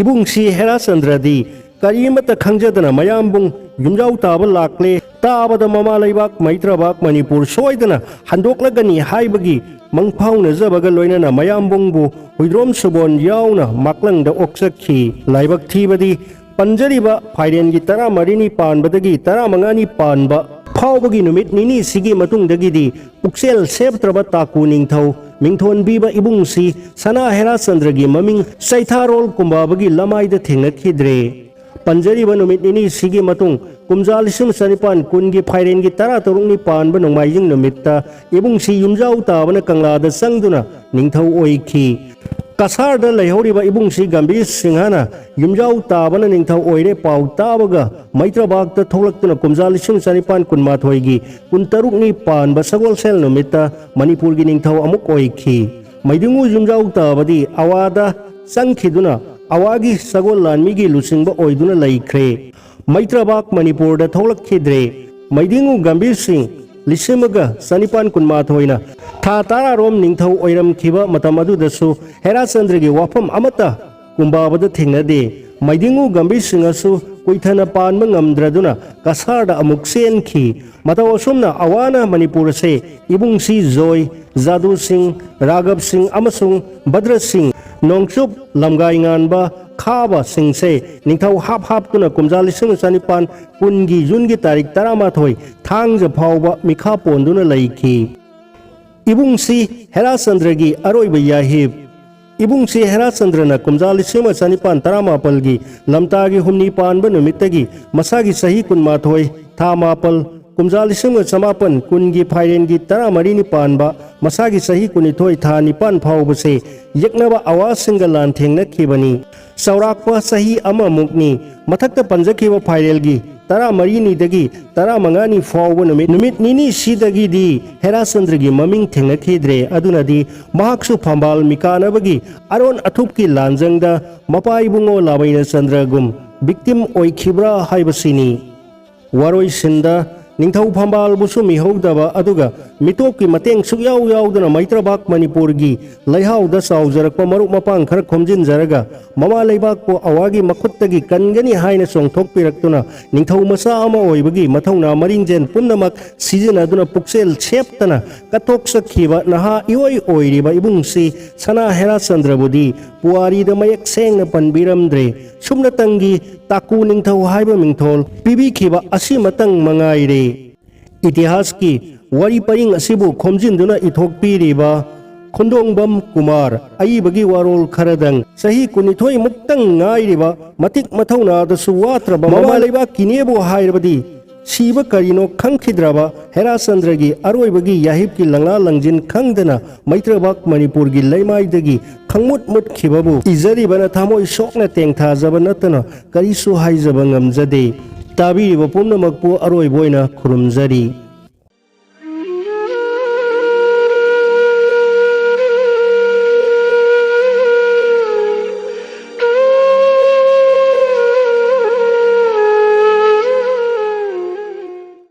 ꯏꯕꯨꯡꯁꯤ ꯍꯦꯔꯥꯆꯟꯗ꯭ꯔꯗꯤ ꯀꯔꯤꯃꯠꯇ ꯈꯪꯖꯗꯅ ꯃꯌꯥꯝꯕꯨꯡ ꯌꯨꯝꯖꯥꯎ ꯇꯥꯕ ꯂꯥꯛꯂꯦ ꯇꯥꯕꯗ ꯃꯃꯥ ꯂꯩꯕꯥꯛ ꯃꯩꯇ꯭ꯔꯕꯥꯛ ꯃꯅꯤꯄꯨꯔ ꯁꯣꯏꯗꯅ ꯍꯟꯗꯣꯛꯂꯒꯅꯤ ꯍꯥꯏꯕꯒꯤ ꯃꯪꯐꯥꯎꯅꯖꯕꯒ ꯂꯣꯏꯅꯅ ꯃꯌꯥꯝꯕꯨꯡꯕꯨ ꯍꯨꯏꯗ꯭ꯔꯣꯝ ꯁꯨꯕꯣꯟ ꯌꯥꯎꯅ ꯃꯥꯛꯂꯪꯗ ꯑꯣꯛꯆꯈꯤ꯫ ꯂꯥꯏꯕꯛ ꯊꯤꯕꯗꯤ ꯄꯟꯖꯔꯤꯕ ꯐꯥꯏꯔꯦꯟꯒꯤ ꯇꯔꯥꯃꯔꯤꯅꯤ ꯄꯥꯟꯕꯗꯒꯤ ꯇꯔꯥꯃꯉꯥꯅꯤ ꯄꯥꯟꯕ ꯐꯥꯎꯕꯒꯤ ꯅꯨꯃꯤꯠ ꯅꯤꯅꯤꯁꯤꯒꯤ ꯃꯇꯨꯡꯗꯒꯤꯗꯤ ꯄꯨꯛꯆꯦꯜ ꯁꯦꯞꯇ꯭ꯔꯕ ꯇꯥꯀꯨ ꯅꯤꯡꯊꯧ ꯃꯤꯡꯊꯣꯟꯕꯤꯕ ꯏꯕꯨꯡꯁꯤ ꯁꯅꯥ ꯍꯦꯔꯥꯆꯟꯗ꯭ꯔꯒꯤ ꯃꯃꯤꯡ ꯆꯩꯊꯥꯔꯣꯜ ꯀꯨꯝꯕꯥꯕꯒꯤ ꯂꯃꯥꯏꯗ ꯊꯦꯡꯅꯈꯤꯗ꯭ꯔꯦ꯫ ꯄꯟꯖꯔꯤꯕ ꯅꯨꯃꯤꯠ ꯅꯤꯅꯤꯁꯤꯒꯤ ꯃꯇꯨꯡ ꯀꯨꯝꯖꯥ ꯂꯤꯁꯤꯡ ꯆꯅꯤꯄꯥꯟ ꯀꯨꯟꯒꯤ ꯐꯥꯏꯔꯦꯟꯒꯤ ꯇꯔꯥ ꯇꯔꯨꯛꯅꯤ ꯄꯥꯟꯕ ꯅꯣꯡꯃꯥꯏꯖꯤꯡ ꯅꯨꯃꯤꯠꯇ ꯏꯕꯨꯡꯁꯤ ꯌꯨꯝꯖꯥꯎ ꯇꯥꯕꯅ ꯀꯪꯂꯥꯗ ꯆꯪꯗꯨꯅ ꯅꯤꯡꯊꯧ ꯑꯣꯏꯈꯤ꯫ ꯀꯁꯥꯔꯗ ꯂꯩꯍꯧꯔꯤꯕ ꯏꯕꯨꯡꯁꯤ ꯒꯝꯚꯤꯔ ꯁꯤꯡꯍꯅ ꯌꯨꯝꯖꯥꯎ ꯇꯥꯕꯅ ꯅꯤꯡꯊꯧ ꯑꯣꯏꯔꯦ ꯄꯥꯎ ꯇꯥꯕꯒ ꯃꯩꯇ꯭ꯔꯕꯥꯛꯇ ꯊꯣꯛꯂꯛꯇꯨꯅ ꯀꯨꯝꯖꯥ ꯂꯤꯁꯤꯡ ꯆꯅꯤꯄꯥꯟ ꯀꯨꯟꯃꯥꯊꯣꯏꯒꯤ ꯀꯨꯟꯇꯔꯨꯛꯅꯤ ꯄꯥꯟꯕ ꯁꯒꯣꯜꯁꯦꯜ ꯅꯨꯃꯤꯠꯇ ꯃꯅꯤꯄꯨꯔꯒꯤ ꯅꯤꯡꯊꯧ ꯑꯃꯨꯛ ꯑꯣꯏꯈꯤ꯫ ꯃꯩꯗꯤꯡꯉꯨ ꯌꯨꯝꯖꯥꯎ ꯇꯥꯕꯗꯤ ꯑꯋꯥꯗ ꯆꯪꯈꯤꯗꯨꯅ ꯑꯋꯥꯒꯤ ꯁꯒꯣꯜ ꯂꯥꯟꯃꯤꯒꯤ ꯂꯨꯆꯤꯡꯕ ꯑꯣꯏꯗꯨꯅ ꯂꯩꯈ꯭ꯔꯦ꯫ ꯃꯩꯇ꯭ꯔꯕꯥꯛ ꯃꯅꯤꯄꯨꯔꯗ ꯊꯣꯛꯂꯛꯈꯤꯗ꯭ꯔꯦ꯫ ꯃꯩꯗꯤꯡꯉꯨ ꯒꯝꯚꯤꯔ ꯁꯤꯡ ꯂꯤꯁꯤꯡ ꯑꯃꯒ ꯆꯅꯤꯄꯥꯟ ꯀꯨꯟꯃꯥꯊꯣꯏꯅ ꯊꯥ ꯇꯔꯥꯔꯣꯝ ꯅꯤꯡꯊꯧ ꯑꯣꯏꯔꯝꯈꯤꯕ ꯃꯇꯝ ꯑꯗꯨꯗꯁꯨ ꯍꯦꯔꯥꯆꯟꯗ꯭ꯔꯒꯤ ꯋꯥꯐꯝ ꯑꯃꯠꯇ ꯀꯨꯝꯕꯥꯕꯗ ꯊꯦꯡꯅꯗꯦ꯫ ꯃꯩꯗꯤꯡꯉꯨ ꯒꯝꯚꯤꯔ ꯁꯤꯡꯍꯁꯨ ꯀꯨꯏꯊꯅ ꯄꯥꯟꯕ ꯉꯝꯗ꯭ꯔꯗꯨꯅ ꯀꯁꯥꯔꯗ ꯑꯃꯨꯛ ꯆꯦꯟꯈꯤ꯫ ꯃꯇꯧ ꯑꯁꯨꯝꯅ ꯑꯋꯥꯅ ꯃꯅꯤꯄꯨꯔ ꯑꯁꯦ ꯏꯕꯨꯡꯁꯤ ꯖꯣꯏ, ꯖꯥꯗꯨ ꯁꯤꯡ, ꯔꯥꯘꯕ ꯁꯤꯡ ꯑꯃꯁꯨꯡ ꯚꯗ꯭ꯔ ꯁꯤꯡ, ꯅꯣꯡꯆꯨꯞ ꯂꯝꯒꯥꯏ ꯉꯥꯟꯕ ꯈꯥꯕꯁꯤꯡꯁꯦ ꯅꯤꯡꯊꯧ ꯍꯥꯞ ꯍꯥꯞꯇꯨꯅ ꯀꯨꯝꯖꯥ ꯂꯤꯁꯤꯡ ꯆꯅꯤꯄꯥꯟ ꯀꯨꯟꯒꯤ ꯖꯨꯟꯒꯤ ꯇꯥꯔꯤꯛ ꯇꯔꯥꯃꯥꯊꯣꯏ ꯊꯥꯡꯖ ꯐꯥꯎꯕ ꯃꯤꯈꯥ ꯄꯣꯟꯗꯨꯅ ꯂꯩꯈꯤ꯫ ꯏꯕꯨꯡꯁꯤ ꯍꯦꯔꯥꯆꯟꯗ꯭ꯔꯒꯤ ꯑꯔꯣꯏꯕ ꯌꯥꯍꯤꯞ꯫ ꯏꯕꯨꯡꯁꯤ ꯍꯦꯔꯥꯆꯟꯗ꯭ꯔꯅ ꯀꯨꯝꯖꯥ ꯂꯤꯁꯤꯡ ꯑꯃ ꯆꯅꯤꯄꯥꯟ ꯇꯔꯥꯃꯥꯄꯜꯒꯤ ꯂꯝꯇꯥꯒꯤ ꯍꯨꯝꯅꯤ ꯄꯥꯟꯕ ꯅꯨꯃꯤꯠꯇꯒꯤ ꯃꯁꯥꯒꯤ ꯆꯍꯤ ꯀꯨꯟꯃꯥꯊꯣꯏ, ꯊꯥ ꯃꯥꯄꯜ, ꯀꯨꯝꯖꯥ ꯂꯤꯁꯤꯡ ꯑꯃ ꯆꯃꯥꯄꯟ ꯀꯨꯟꯒꯤ ꯐꯥꯏꯔꯦꯟꯒꯤ ꯇꯔꯥꯃꯔꯤꯅꯤ ꯄꯥꯟꯕ ꯃꯁꯥꯒꯤ ꯆꯍꯤ ꯀꯨꯟꯅꯤꯊꯣꯏ, ꯊꯥ ꯅꯤꯄꯥꯟ ꯐꯥꯎꯕꯁꯦ ꯌꯦꯛꯅꯕ ꯑꯋꯥꯁꯤꯡꯒ ꯂꯥꯟꯊꯦꯡꯅꯈꯤꯕꯅꯤ꯫ ꯆꯥꯎꯔꯥꯛꯄ ꯆꯍꯤ ꯑꯃꯃꯨꯛꯅꯤ꯫ ꯃꯊꯛꯇ ꯄꯟꯖꯈꯤꯕ ꯐꯥꯏꯔꯦꯜꯒꯤ ꯇꯔꯥꯃꯔꯤꯅꯤꯗꯒꯤ ꯇꯔꯥꯃꯉꯥꯅꯤ ꯐꯥꯎꯕ ꯅꯨꯃꯤꯠ, ꯅꯨꯃꯤꯠ ꯅꯤꯅꯤꯁꯤꯗꯒꯤꯗꯤ ꯍꯦꯔꯥꯆꯟꯗ꯭ꯔꯒꯤ ꯃꯃꯤꯡ ꯊꯦꯡꯅꯈꯤꯗ꯭ꯔꯦ꯫ ꯑꯗꯨꯅꯗꯤ ꯃꯍꯥꯛꯁꯨ ꯐꯝꯕꯥꯜ ꯃꯤꯀꯥꯅꯕꯒꯤ ꯑꯔꯣꯟ ꯑꯊꯨꯞꯀꯤ ꯂꯥꯟꯖꯪꯗ ꯃꯄꯥ ꯏꯕꯨꯡꯉꯣ ꯂꯥꯕꯩꯅ ꯆꯟꯗ꯭ꯔꯒꯨꯝ victim ꯑꯣꯏꯈꯤꯕ꯭ꯔꯥ ꯍꯥꯏꯕꯁꯤꯅꯤ꯫ ꯋꯥꯔꯣꯏꯁꯤꯟꯗ ꯅꯤꯡꯊꯧ ꯐꯝꯕꯥꯜꯕꯨꯁꯨ ꯃꯤꯍꯧꯗꯕ ꯑꯗꯨꯒ ꯃꯤꯇꯣꯞꯀꯤ ꯃꯇꯦꯡ ꯁꯨꯛꯌꯥꯎ ꯌꯥꯎꯗꯅ ꯃꯩꯇ꯭ꯔꯕꯥꯛ ꯃꯅꯤꯄꯨꯔꯒꯤ ꯂꯩꯍꯥꯎꯗ ꯆꯥꯎꯖꯔꯛꯄ ꯃꯔꯨꯞ ꯃꯄꯥꯡ ꯈꯔ ꯈꯣꯝꯖꯤꯟꯖꯔꯒ ꯃꯃꯥ ꯂꯩꯕꯥꯛꯄꯨ ꯑꯋꯥꯒꯤ ꯃꯈꯨꯠꯇꯒꯤ ꯀꯟꯒꯅꯤ ꯍꯥꯏꯅ ꯆꯣꯡꯊꯣꯛꯄꯤꯔꯛꯇꯨꯅ ꯅꯤꯡꯊꯧ ꯃꯆꯥ ꯑꯃ ꯑꯣꯏꯕꯒꯤ ꯃꯊꯧꯅꯥ ꯃꯔꯤꯡꯖꯦꯜ ꯄꯨꯝꯅꯃꯛ ꯁꯤꯖꯤꯟꯅꯗꯨꯅ ꯄꯨꯛꯆꯦꯜ ꯁꯦꯞꯇꯅ ꯀꯠꯊꯣꯛꯆꯈꯤꯕ ꯅꯍꯥ ꯏꯑꯣꯏ ꯑꯣꯏꯔꯤꯕ ꯏꯕꯨꯡꯁꯤ ꯁꯅꯥ ꯍꯦꯔꯥꯆꯟꯗ꯭ꯔꯕꯨꯗꯤ ꯄꯨꯋꯥꯔꯤꯗ ꯃꯌꯦꯛ ꯁꯦꯡꯅ ꯄꯟꯕꯤꯔꯝꯗ꯭ꯔꯦ꯫ ꯁꯨꯞꯅꯇꯪꯒꯤ ꯇꯥꯀꯨ ꯅꯤꯡꯊꯧ ꯍꯥꯏꯕ ꯃꯤꯡꯊꯣꯜ ꯄꯤꯕꯤꯈꯤꯕ ꯑꯁꯤꯃꯇꯪ ꯃꯉꯥꯏꯔꯦ꯫ ꯏꯇꯤꯍꯥꯁꯀꯤ ꯋꯥꯔꯤ ꯄꯔꯤꯡ ꯑꯁꯤꯕꯨ ꯈꯣꯝꯖꯤꯟꯗꯨꯅ ꯏꯊꯣꯛꯄꯤꯔꯤꯕ ꯈꯣꯟꯗꯣꯡꯕꯝ ꯀꯨꯃꯥꯔ, ꯑꯏꯕꯒꯤ ꯋꯥꯔꯣꯜ ꯈꯔꯗꯪ꯫ ꯆꯍꯤ ꯀꯨꯟꯅꯤꯊꯣꯏ ꯃꯨꯛꯇꯪ ꯉꯥꯏꯔꯤꯕ, ꯃꯇꯤꯛ ꯃꯊꯧꯅꯥꯗꯁꯨ ꯋꯥꯠꯇ꯭ꯔꯕ ꯃꯃꯥ ꯂꯩꯕꯥꯛꯀꯤꯅꯦꯕꯨ ꯍꯥꯏꯔꯕꯗꯤ, ꯁꯤꯕ ꯀꯔꯤꯅꯣ ꯈꯪꯈꯤꯗ꯭ꯔꯕ ꯍꯦꯔꯥꯆꯟꯗ꯭ꯔꯒꯤ ꯑꯔꯣꯏꯕꯒꯤ ꯌꯥꯍꯤꯞꯀꯤ ꯂꯪꯂꯥ ꯂꯪꯖꯤꯟ ꯈꯪꯗꯅ ꯃꯩꯇ꯭ꯔꯕꯥꯛ ꯃꯅꯤꯄꯨꯔꯒꯤ ꯂꯩꯃꯥꯏꯗꯒꯤ ꯈꯪꯃꯨꯠ ꯃꯨꯠꯈꯤꯕꯕꯨ ꯏꯖꯔꯤꯕꯅ ꯊꯃꯣꯏ ꯁꯣꯛꯅ ꯇꯦꯡꯊꯥꯖꯕ ꯅꯠꯇꯅ ꯀꯔꯤꯁꯨ ꯍꯥꯏꯖꯕ ꯉꯝꯖꯗꯦ꯫ ꯇꯥꯕꯤꯔꯤꯕ ꯄꯨꯝꯅꯃꯛꯄꯨ ꯑꯔꯣꯏꯕ ꯑꯣꯏꯅ ꯈꯨꯔꯨꯝꯖꯔꯤ꯫